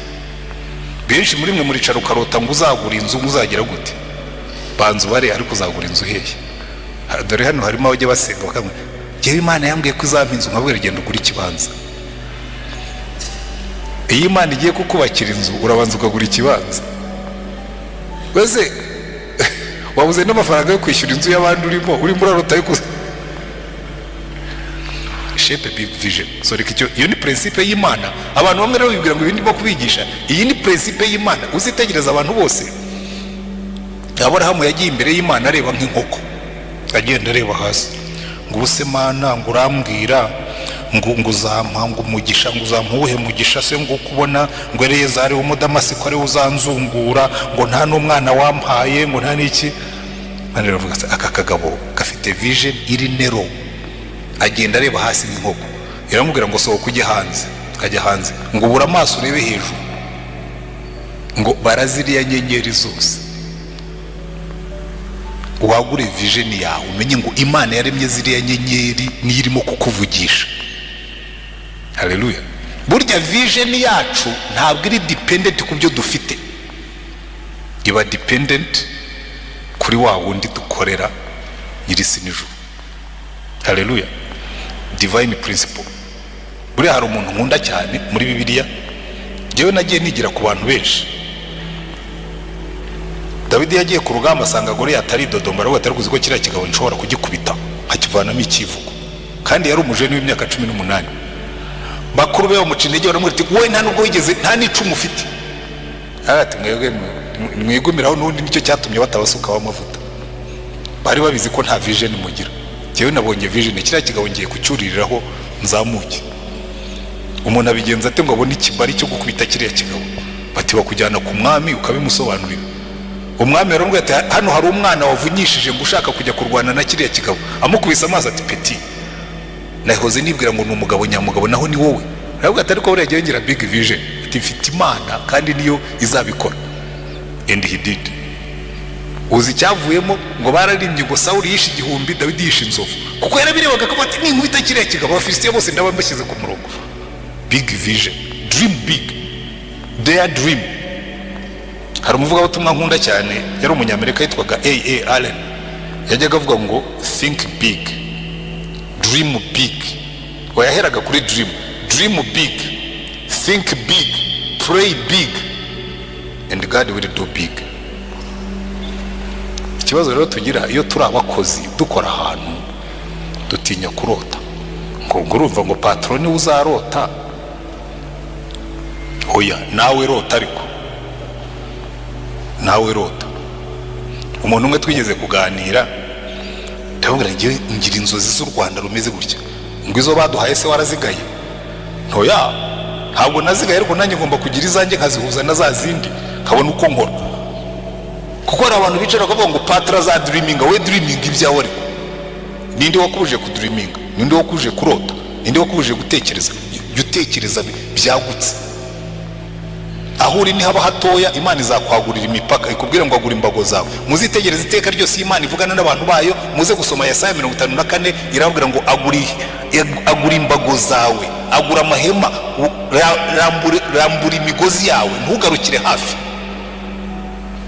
Speaker 1: Benshi muri mwe muricara ukarota ngo uzagura inzu, ngo uzagira gute. Banza ubare, ariko uzagura inzu hehe? Dore hano harimo abajya basenga bakamwe: "Njyewe Imana yambwiye ko izampa inzu." Nkabwira: "Genda ugure ikibanza." Iyo Imana igiye kukubakira inzu, urabanza ukagura ikibanza. Wese wabuze n'amafaranga yo kwishyura inzu y'abandi, urimo urarota yo shape big vision. So reka icyo, iyo ni principe y'Imana. Abantu bamwe rero bibwira ngo ibi ndimo kubigisha, iyi ni principe y'Imana. Uzitegereza abantu bose, Aburahamu yagiye imbere y'Imana areba nk'inkoko, agenda areba hasi, ngo: "Ubuse Mana, ngo urambwira ngo uzampa ngo umugisha, ngo uzampa uwuhe mugisha se, ngo kubona ngo Eleyezari w'Umudamasiko ariwe uzanzungura, ngo nta n'umwana wampaye, ngo nta n'iki?" Imana iravuga ati: "Aka kagabo gafite vision iri narrow, agenda areba hasi nk'inkoko." Iramubwira ngo: "Sohoka ujye hanze." Ajya hanze, ngo: "Ubura amaso urebe hejuru," ngo: "Baraziriya nyenyeri zose." Wagure vision yawe, umenye ngo Imana yaremye ziriya nyenyeri niyo irimo kukuvugisha. Haleluya! Burya vision yacu ntabwo iri dependent ku byo dufite, iba dependent kuri wa wundi dukorera, nyir'isi n'ijuru. Haleluya! Divine principle. Buriya hari umuntu nkunda cyane muri Bibiliya. Njyewe nagiye nigira ku bantu benshi. Dawidi yagiye ku rugamba, asanga Goliyati aridodomba, aravuga ati: "Ariko ko kiriya kigabo nshobora kugikubita nkakivanamo ikivugo." Kandi yari umujene w'imyaka 18. Bakuru be bamuca intege, baramubwira ati: "Wowe nta nubwo wigeze, nta n'icumu ufite." Ati: "Mwebwe mwigumiraho n'ubundi nicyo cyatumye batabasukaho amavuta, bari babizi ko nta vision mugira. Njyewe nabonye vision, kiriya kigabo ngiye kucyuririraho nzamuke. Umuntu abigenza ate ngo abone ikibari cyo gukubita kiriya kigabo?" Bati: "Bakujyana ku mwami ukabimusobanurira." Umwami yaramubwira ati: "Hano hari umwana wavunyishije ngo ushaka kujya kurwana na kiriya kigabo." Amukubise amaso ati: "Petit, nahoze nibwira ngo ni umugabo nyamugabo, naho ni wowe." Aravuga ati: "Ariko buriya ngira big vision." Ati: "Mfite Imana kandi niyo izabikora." And he did. Uzi icyavuyemo? Ngo bararimbye ngo: "Sawuli yishe igihumbi, Dawidi yishe inzovu." Kuko yarabirebaga akavuga ati: "Ninkubita kiriya kigabo, Abafilisitiya bose ndaba mbashyize ku murongo." Big vision, dream big, dare dream. Hari umuvugabutumwa nkunda cyane, yari Umunyamerika, yitwaga A. A. Allen. Yajyaga avuga ngo: "Think big, dream big." Yaheraga kuri dream: "Dream big, think big, pray big, and God will do big." Ikibazo rero tugira iyo turi abakozi, dukora ahantu, dutinya kurota, ngo urumva ngo patron niwe uzarota. Oya, nawe rota, ariko nawe rota. Umuntu umwe twigeze kuganira, ndamubwira: "Ngewe ngira inzozi z'u Rwanda rumeze gutya." Ngo: "Izo baduhaye se warazigaye?" Ntoya, ntabwo nazigaye, ariko nanjye ngomba kugira izanjye nkazihuza na za zindi, nkabona uko nkora. Kuko hari abantu bicara bakavuga ngo patron azadreaminga. We dreaminga ibyawe, ariko ninde wakubujije kudreaminga? Ninde wakubujije kurota? Ninde wakubujije gutekereza? Jya utekereza byagutse. Aho uri nihaba hatoya, Imana izakwagurira imipaka, ikubwira ngo agura imbago zawe. Muzitegereze iteka ryose iyo Imana ivugana n'abantu bayo, muze gusoma Yesaya 54, irababwira ngo agura imbago zawe, agura amahema, rambura imigozi yawe, ntugarukire hafi.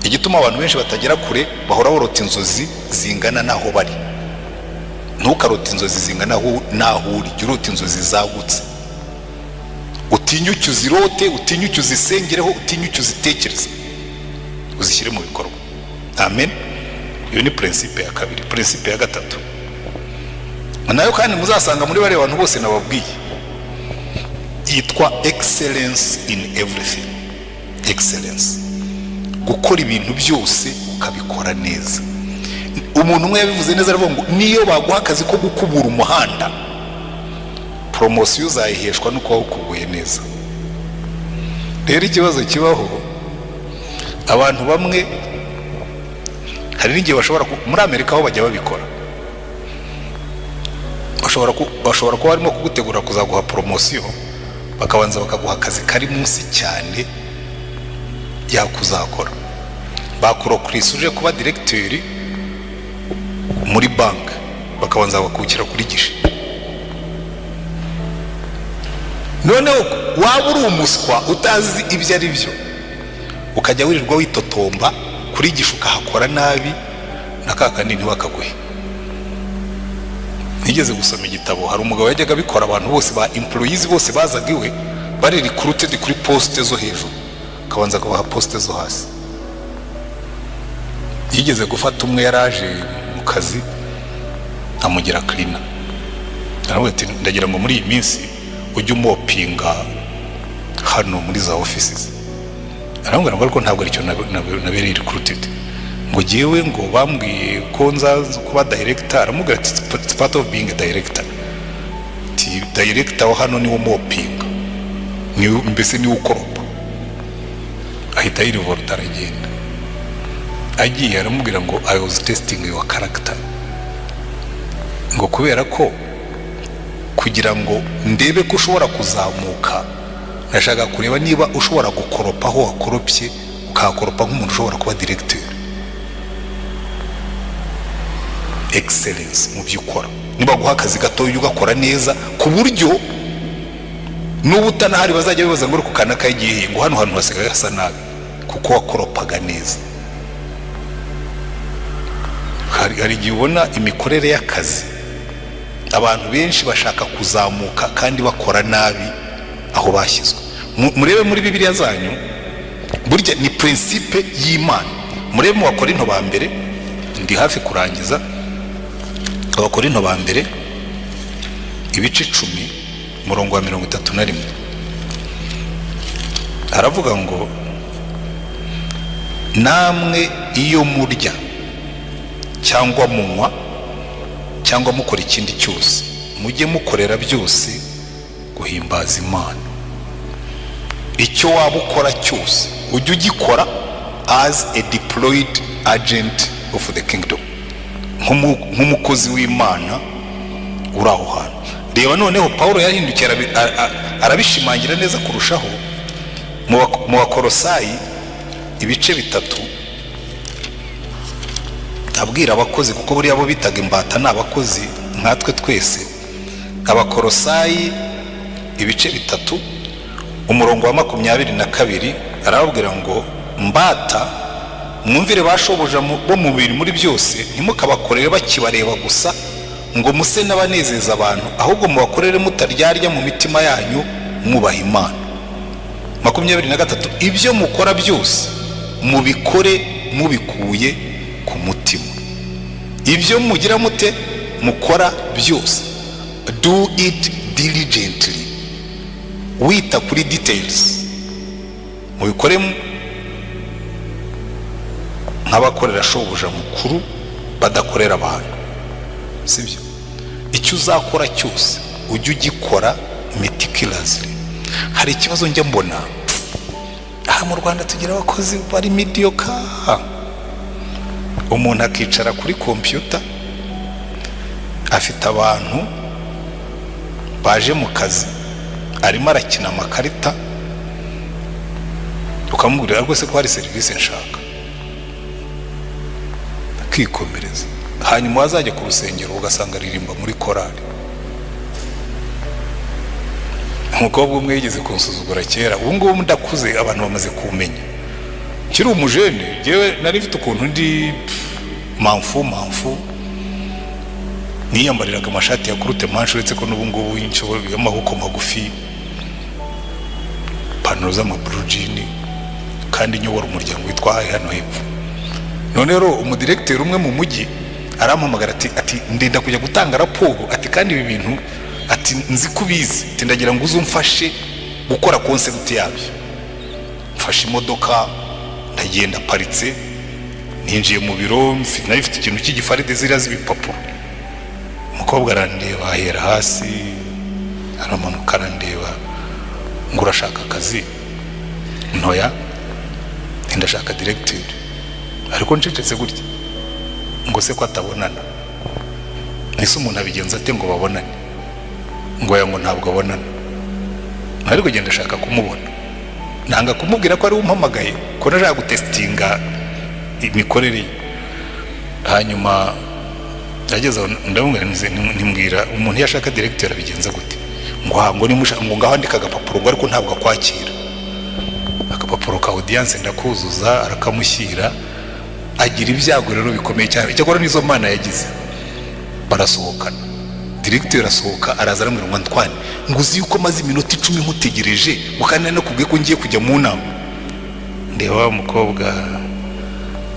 Speaker 1: Igituma abantu benshi batagera kure, bahora barota inzozi zingana n'aho bari. Ntukarote inzozi zingana n'aho uri, jya urota inzozi zagutse, utinyuke uzirote, utinyuke uzisengereho, utinyuke uzitekereze, uzishyire mu bikorwa. Amen. Iyo ni principe ya kabiri. Principe ya gatatu nayo kandi muzasanga muri bariya bantu bose nababwiye, yitwa excellence in everything. Excellence, gukora ibintu byose ukabikora neza. Umuntu umwe yabivuze neza, aravuga ngo niyo baguha akazi ko gukubura umuhanda, promotion uzayiheshwa nuko wawukubuye neza. Rero ikibazo kibaho, abantu bamwe hari n'igihe bashobora, muri Amerika aho bajya babikora, bashobora kuba barimo kugutegura kuzaguha promotion, bakabanza bakaguha akazi kari munsi cyane yakuzakora. Bakurecruitise uje kuba directeur muri banki, bakabanza bakukira kuri guichet. Noneho waba uri umuswa utazi ibyo ari byo, ukajya wirirwa witotomba kuri guichet, ukahakora nabi, na ka kandi ntibakaguhe. Nigeze gusoma igitabo, hari umugabo yajyaga abikora, abantu bose ba employees bose bazaga iwe bari recruited kuri poste zo hejuru, akabanza akabaha poste zo hasi. Yigeze gufata umwe yaraje mu kazi, amugira cleaner. Aravuga ati: "Ndagira ngo muri iyi minsi ujye umoppinga hano muri za offices." Aramubwira ngo: "Ariko ntabwo aricyo nabereye recruited," ngo jyewe ngo bambwiye ko nzaza kuba director. Aramubwira ati: "It's part of being a director." Ati: "Director wa hano niwe umoppinga, niwe mbese niwe ukoropa." Ahita yirevolta, aragenda. Agiye aramubwira ngo: "I was testing your character," ngo kubera ko kugira ngo ndebe ko ushobora kuzamuka, ndashaka kureba niba ushobora gukoropa aho wakoropye, ukahakoropa nk'umuntu ushobora kuba directeur. Excellence mu byo ukora. Niba guha akazi gatoya, ugakora neza ku buryo n'ubu utanahari bazajya bibaza ngo: "Ariko kanaka yagiye?" Ngo hano hantu hasigaye hasa nabi kuko wakoropaga neza. Hari igihe ubona imikorere y'akazi, abantu benshi bashaka kuzamuka kandi bakora nabi aho bashyizwe. Murebe muri Bibiliya zanyu, burya ni principe y'Imana. Murebe mu Bakorinto ba mbere, ndi hafi kurangiza. Abakorinto ba mbere ibice 10, umurongo wa 31, aravuga ngo: "Namwe iyo murya cyangwa munywa cyangwa mukora ikindi cyose, mujye mukorera byose guhimbaza Imana." Icyo waba ukora cyose, ujye ugikora as a deployed agent of the kingdom, nk'umukozi w'Imana uri aho hantu. Reba noneho Paul yahindukiye arabishimangira neza kurushaho mu Bakorosayi ibice 3, abwira abakozi, kuko buriya bo bitaga imbata ni abakozi nkatwe twese. Abakorosayi ibice 3, umurongo wa 22, arababwira ngo: "Mbata, mwumvire ba shobuja bo mu mubiri muri byose, ntimukabakorere bakibareba gusa ngo muse n'abanezeza abantu, ahubwo mubakorere mutaryarya mu mitima yanyu, mwubaha Imana." 23: "Ibyo mukora byose mubikore mubikuye ku mutima." Ibyo mugira mute, mukora byose, do it diligently, wita kuri details. Mubikore nk'abakorera shobuja mukuru, badakorera abantu. Sibyo? Icyo uzakora cyose ujye ugikora meticulously. Hari ikibazo njya mbona aha mu Rwanda, tugira abakozi bari mediocre. Umuntu akicara kuri kompiyuta, afite abantu baje mu kazi, arimo arakina amakarita. Ukamubwira rwose ko hari serivisi nshaka, akikomereza. Hanyuma wazajya ku rusengero ugasanga aririmba muri korali. Umukobwa umwe yigeze kunsuzugura kera. Ubu ngubu ndakuze, abantu bamaze kumenya. Nkiri umujene, njyewe nari mfite ukuntu ndi mamfu mamfu, niyambariraga amashati ya courte manche, uretse ko n'ubu ngubu y'amaboko magufi, ipantaro z'ama blue jean, kandi nyobora umuryango witwa Hayi hano hepfo. None rero umudiregiteri umwe mu mujyi arampamagara ati "Ndenda kujya gutanga raporo," ati, "kandi ibi bintu," ati, "nzi ko ubizi," ati, "ndagira ngo uze umfashe gukora concept yabyo." Mfashe imodoka, ndagenda, aparitse, ninjiye mu biro, nari mfite ikintu cy'igifaride, ziriya z'ibipapuro. Umukobwa arandeba, ahera hasi aramanuka, arandeba ngo: "Urashaka akazi?" "Ntoya, ndashaka diregiteri." Ariko ncecetse gutya. Ngo: "Se ko atabonana? Ese umuntu abigenza ate ngo babonane?" Ngo: "Aya," ngo, "ntabwo abonana." Ariko genda, ashaka kumubona. Nanga kumubwira ko ari we umpamagaye, ko nashaka gutesitinga imikorere ye. Hanyuma ageze aho ndamubwira, ntimbwira, umuntu iyo ashaka diregiteri abigenza gute? Ngo aha, ngo nimushaka, ngo ngaho andika agapapuro, ngo ariko ntabwo akwakira. Agapapuro ka audience ndakuzuza, arakamushyira. Agira ibyago rero bikomeye cyane, icyakora nizo mana yagize, barasohokana. Diregiteri asohoka araza, aramubwira ngo: "Antoine," ngo, "uzi yuko maze iminota 10 nkutegereje, ngo kandi nari nakubwiye ko ngiye kujya mu nama?" Ndeba wa mukobwa,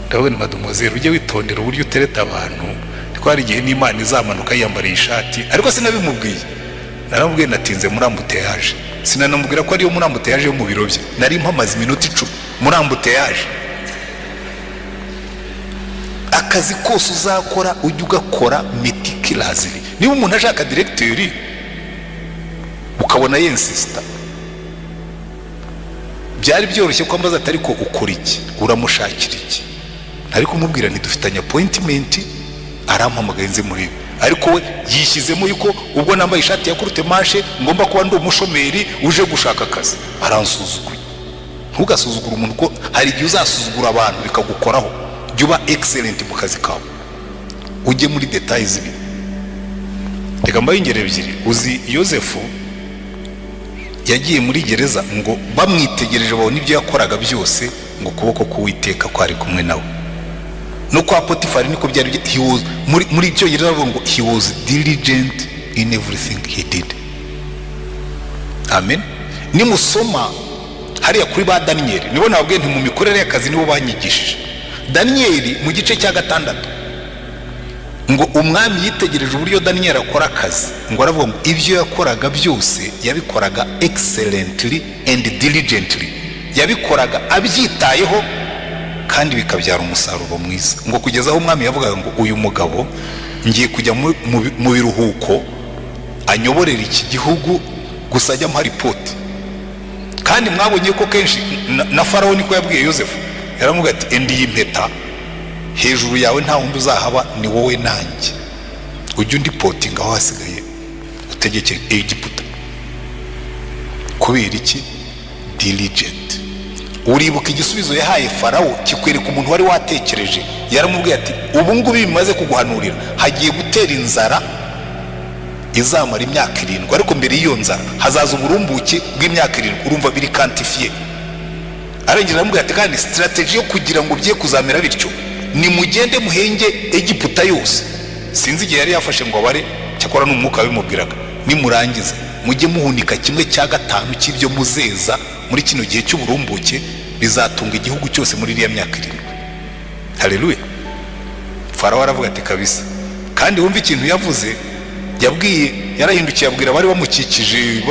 Speaker 1: ndavuga ni: "Mademoiselle, ujye witondera uburyo utereta abantu, ko hari igihe n'Imana izamanuka yiyambariye ishati." Ariko sinabimubwiye, naramubwiye natinze muri embouteillage. Sinanamubwira ko ariyo muri embouteillage yo mu biro bye. Nari mpamaze iminota 10 muri embouteillage. Akazi kose uzakora ujye ugakora meticulously. Niba umuntu ashaka diregiteri ukabona yensisita, byari byoroshye ko ambaza ati: "Ariko ukora iki? Uramushakira iki?" Ariko kumubwira ntidufitanye appointment, arampamagaye nze muri ibi. Ariko we yishyizemo yuko ubwo nambaye ishati ya courte manche ngomba kuba ndi umushomeri uje gushaka akazi. Aransuzuguye. Ntugasuzugure umuntu, ko hari igihe uzasuzugura abantu bikagukoraho. Jya uba excellent mu kazi kawe, ujye muri détails z'ibintu. Reka mbahe ingero ebyiri. Uzi Yosefu yagiye muri gereza, ngo bamwitegereje babona ibyo yakoraga byose, ngo ukuboko k'Uwiteka kwari kumwe nawe. No kwa Potifari niko byari. He was, muri Icyongereza bavuga ngo "he was diligent in everything he did". Amen. Nimusoma hariya kuri ba Daniyeli, nibo nababwiye nti mu mikorere y'akazi nibo banyigishije. Daniyeli mu gice cya gatandatu, ngo umwami yitegereje uburyo Daniyeli akora akazi, ngo aravuga ngo ibyo yakoraga byose yabikoraga excellently and diligently, yabikoraga abyitayeho kandi bikabyara umusaruro mwiza, ngo kugeza aho umwami yavugaga ngo: "Uyu mugabo ngiye kujya mu biruhuko, anyoborera iki gihugu, gusa ajya amuha ripoti." Kandi mwabonye ko kenshi na Farawo niko yabwiye Yosefu, yaramubwiye ati: "Endi iyi mpeta hejuru yawe, nta wundi uzahaba, ni wowe nanjye, ujye undipotinga aho hasigaye utegeke Egiputa." Kubera iki? Diligent. Uribuka igisubizo yahaye Farawo kikwereka umuntu wari watekereje. Yaramubwiye ati: "Ubu ngubu bimaze kuguhanurira, hagiye gutera inzara izamara imyaka 7, ariko mbere y'iyo nzara hazaza uburumbuke bw'imyaka 7." Urumva biri quantifié. Arengera aramubwira ati: "Kandi strategy yo kugira ngo bye kuzamera bityo, nimugende muhenge Egiputa yose." Sinzi igihe yari yafashe ngo abare, cyakora ni umwuka wabimubwiraga. "Nimurangiza mujye muhunika 1/5 cy'ibyo muzeza muri kino gihe cy'uburumbuke, bizatunga igihugu cyose muri iriya myaka 7." Haleluya! Farawo aravuga ati: "Kabisa." Kandi wumve ikintu yavuze, yabwiye, yarahindukiye abwira abari bamukikije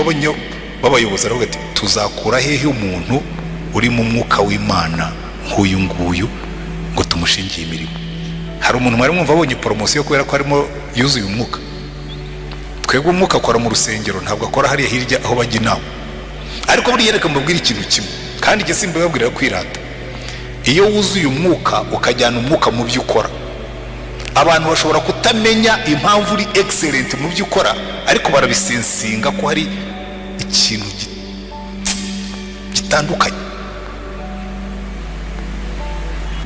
Speaker 1: b'abayobozi, aravuga ati: "Tuzakura hehe umuntu uri mu mwuka w'Imana nk'uyu nguyu ngo tumushingiye imirimo?" Hari umuntu mwari mwumva abonye promotion kubera ko harimo yuzuye umwuka? Twebwe umwuka akora mu rusengero, ntabwo akora hariya hirya aho bajya inama. Ariko buriya reka mbabwire ikintu kimwe, kandi njye simbabwira kwirata. Iyo wuzuye umwuka, ukajyana umwuka mu byo ukora, abantu bashobora kutamenya impamvu uri excellent mu byo ukora, ariko barabisensinga ko hari ikintu gitandukanye.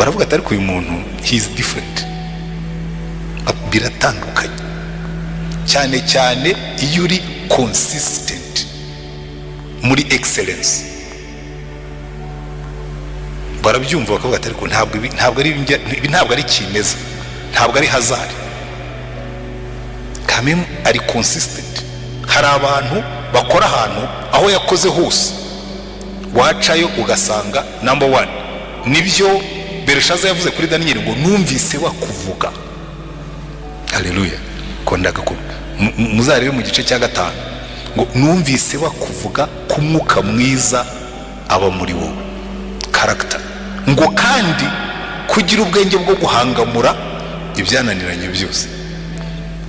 Speaker 1: Baravuga ati: "Ariko uyu muntu, he is different." Biratandukanye cyane cyane iyo uri consistent muri excellence. Barabyumva bakavuga ati: "Ariko ntabwo ibi, ntabwo ari ibi, ntabwo ari kimeza, ntabwo ari hasard kameme, ari consistent." Hari abantu bakora ahantu, aho yakoze hose wacayo ugasanga number one. Nibyo Bereshaza yavuze kuri Daniyeli ngo: "Numvise bakuvuga." Haleluya! Kondaga ko muzarebe mu gice cya 5 ngo: "Numvise bakuvuga ku mwuka mwiza aba muri wowe, character," ngo kandi kugira ubwenge bwo guhangamura ibyananiranye byose.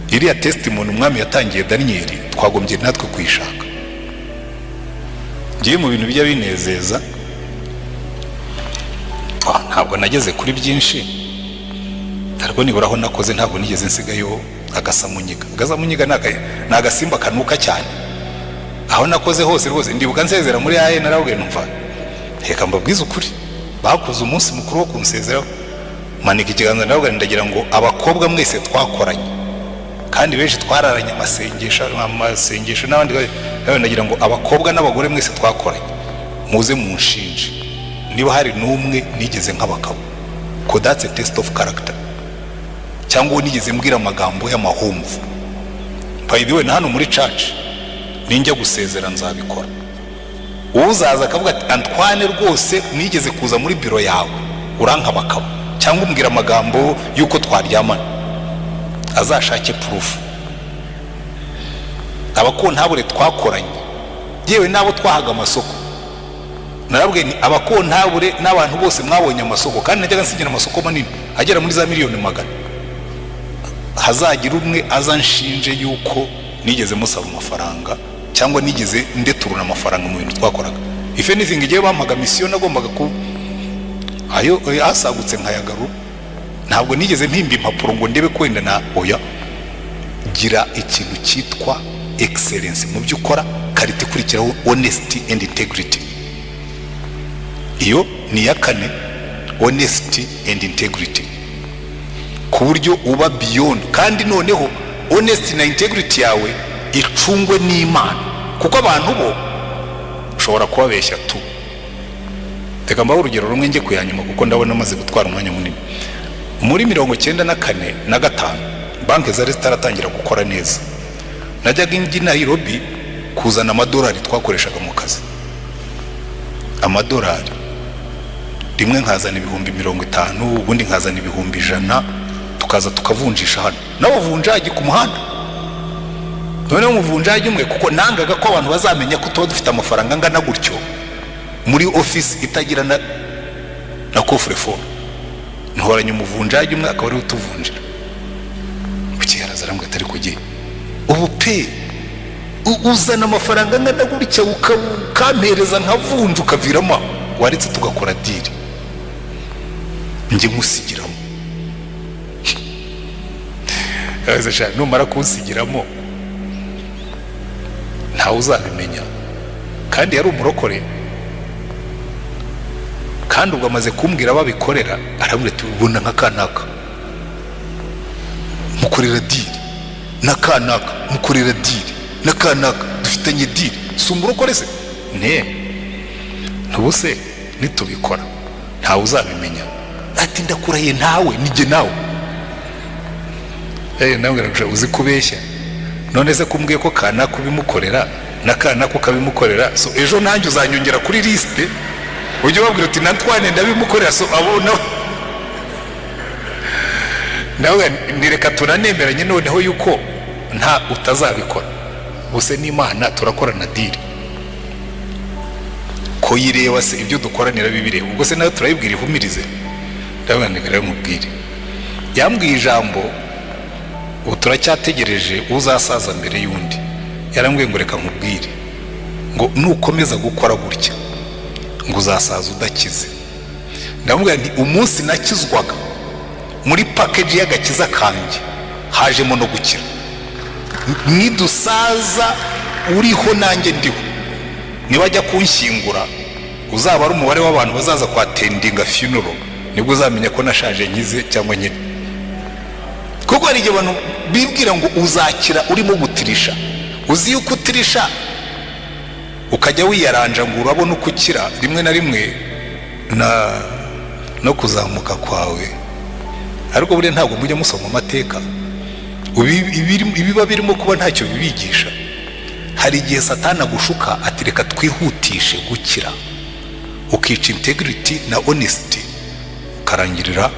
Speaker 1: Iriya testimony umwami yatangiye Daniyeli, twagombye natwe kuyishaka. Ngiye mu bintu bijya binezeza, ntabwo nageze kuri byinshi, ariko nibura aho nakoze ntabwo nigeze nsigayo agasamunyiga. Agasamunyiga ni agasimba kanuka cyane. Aho nakoze hose rwose, ndibuka nsezera muri aye, narabwiye numva: "Reka mbabwize ukuri." Bakoze umunsi mukuru wo kunsezeraho, manika ikiganza, ndavuga, ndagira ngo abakobwa mwese twakoranye, kandi benshi twararanye amasengesho n'abandi, ndagira ngo abakobwa n'abagore mwese twakoranye muze munshinje niba hari n'umwe nigeze nk'abagabo, ko that's a test of character, cyangwa uwo nigeze mbwira amagambo y'amahomvu. By the way, na hano muri church ninjya gusezera nzabikora. Uzaza akavuga ati: "Antoine, rwose nigeze kuza muri biro yawe urankabakaba cyangwa umbwira amagambo y'uko twaryamana," azashake proof. Abakontabure twakoranye, yewe n'abo twahaga amasoko, narabwiye ni abakontabure n'abantu bose mwabonye amasoko, kandi najyaga nsigira amasoko manini agera muri za miliyoni 100, hazagira umwe aza nshinje yuko nigeze musaba amafaranga cyangwa nigeze ndeturuna amafaranga mu bintu twakoraga. If anything, igihe bampaga mission nagombaga ku ayo asagutse nkayagarura. Ntabwo nigeze mpimba impapuro ngo ndebe ko wenda na oya. Gira ikintu cyitwa excellence mu byo ukora. Qualité ikurikiraho, honesty and integrity. Iyo ni iya kane, honesty and integrity, ku buryo uba beyond. Kandi noneho honesty na integrity yawe icungwe n'Imana, kuko abantu bo ushobora kubabeshya tu. Reka mbahe urugero rumwe, njye kuyanyuma kuko ndabona amaze gutwara umwanya munini. Muri 94 na 5, banki zari zitaratangira gukora neza. Najyaga njya i Nairobi kuzana amadolari twakoreshaga mu kazi. Amadolari rimwe nkazana 50,000, ubundi nkazana 100,000, tukaza tukavunjisha hano n'abavunjaji ku muhanda. Noneho umuvunjaji umwe, kuko nangaga ko abantu bazamenya ko tuba dufite amafaranga angana gutyo muri ofisi itagira na coffre-fort, ntoranya umuvunjaji umwe akaba ariwe utuvunjira. Bukeye araza arambwira atari kugiye ubu pe, uzana amafaranga angana gutya ukampereza nkavunja ukaviramo aho, waretse tugakora deal njye nkusigiramo? Numara kunsigiramo ntawe uzabimenya. Kandi yari umurokore. Kandi ubwo amaze kumbwira babikorera, arambwira ati: "Ubona nka kanaka mukorera deal, na kanaka mukorera deal, na kanaka dufitanye deal, si umurokore se?" Ne ntubuse nitubikora ntawe uzabimenya. Ati: "Ndakurahiye, ntawe, nijye nawe." Nawe uzi kubeshya. None se kumbwiye ko kanaka ubimukorera na kanaka ukabimukorera, so ejo nanjye uzanyongera kuri liste, ujye ubabwira uti: "Natwane ndabimukorera." So abo nawe nireka tunanemeranye noneho yuko nta utazabikora. Ubuse n'Imana turakorana deal, ko yireba se? Ibyo dukoranira bibireba, ubwo se nawe turayibwira ihumirize? Ndabona rero nkubwire, yambwiye ijambo, ubu turacyategereje uzasaza mbere y'undi. Yarambwiye ngo: "Reka nkubwire," ngo "nukomeza gukora gutya," ngo "uzasaza udakize." Ndamubwira nti: "Umunsi nakizwaga, muri package y'agakiza kanjye hajemo no gukira. Nidusaza uriho nanjye ndiho, nibajya kunshyingura uzaba ari umubare w'abantu bazaza kwattendinga funeral Nibwo uzamenya ko nashaje nkize cyangwa nkiri, kuko hari igihe abantu bibwira ngo uzakira urimo gutirisha. Uzi yuko utirisha ukajya wiyaranja ngo urabona uko ukira, rimwe na rimwe na no kuzamuka kwawe. Ariko buriya ntabwo mujya musoma amateka, ibiba birimo kuba ntacyo bibigisha. Hari igihe Satani agushuka ati: "Reka twihutishe gukira," ukica integrity na honesty, ukarangirira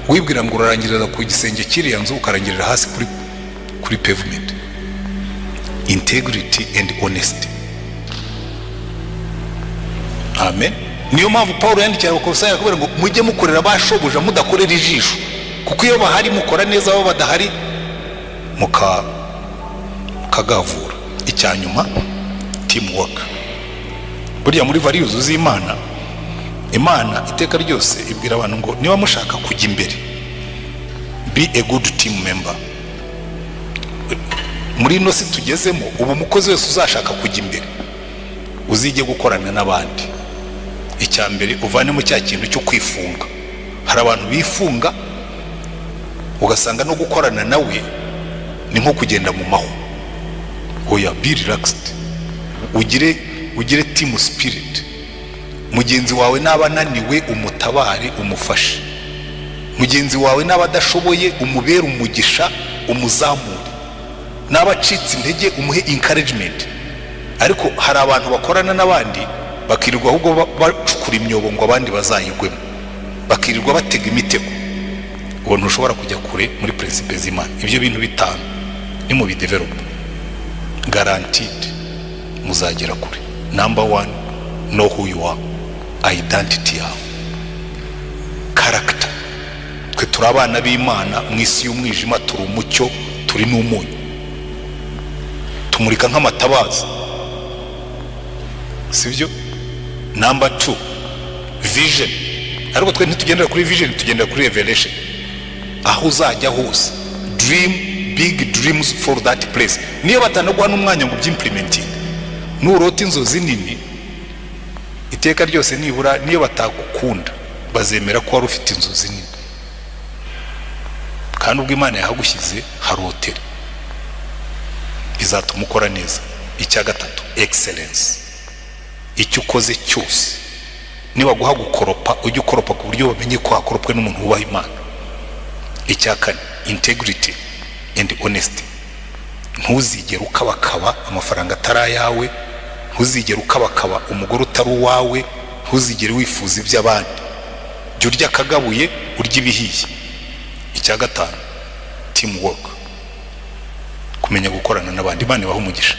Speaker 1: wibwira ngo urarangirira ku gisenge cy'iriya nzu, ukarangirira hasi kuri pavement. Integrity and honesty, amen. Niyo mpamvu Paul yandikira Abakolosayi akabwira ngo: "Mujye mukorera ba shobuja mudakorera ijisho, kuko iyo bahari mukora neza, abo badahari mukagavura." Icya nyuma, teamwork. Burya muri values z'Imana, Imana iteka ryose ibwira abantu ngo: "Niba mushaka kujya imbere, be a good team member." Muri ino si tugezemo ubu, umukozi wese uzashaka kujya imbere, uzige gukorana n'abandi. Icya mbere, uvanemo cya kintu cyo kwifunga. Hari abantu bifunga, ugasanga no gukorana nawe ni nko kugenda mu mahwa. Oya, be relaxed, ugire team spirit. Mugenzi wawe naba ananiwe, umutabare, umufashe. Mugenzi wawe naba adashoboye, umubere umugisha, umuzamure. Naba acitse intege, umuhe encouragement. Ariko hari abantu bakorana n'abandi bakirirwa ahubwo bacukura imyobo ngo abandi bazayigwemo, bakirirwa batega imitego. Uwo ntushobora kujya kure muri principe z'Imana. Ibyo bintu bitanu nimubidevelopa, guaranteed muzagera kure. Number one, know who you are, identity yawe, character. Twe turi abana b'Imana mu isi y'umwijima, turi umucyo, turi n'umunyu, tumurika nk'amatabaza, sibyo? Number two, vision. Ariko twe ntitugendera kuri vision, tugendera kuri revelation. Aho uzajya hose, dream big dreams for that place. Niyo batanaguha n'umwanya ngo ubyimplementing, nurota inzozi nini iteka ryose, nibura niyo batagukunda bazemera ko wari ufite inzozi nini. Kandi ubwo Imana yahagushyize, harotere, bizatuma ukora neza. Icya gatatu, excellence. Icyo ukoze cyose, niba guha gukoropa, ujye ukoropa ku buryo bamenye ko hakoropwe n'umuntu wubaha Imana. Icya kane, integrity and honesty. Ntuzigere ukabakaba amafaranga atari ayawe, ntuzigere ukabakaba umugore utari uwawe, ntuzigere wifuza iby'abandi. Jya urya akagabuye, urya ibihiye. Icya gatanu, teamwork, kumenya gukorana n'abandi. Imana ibaha umugisha.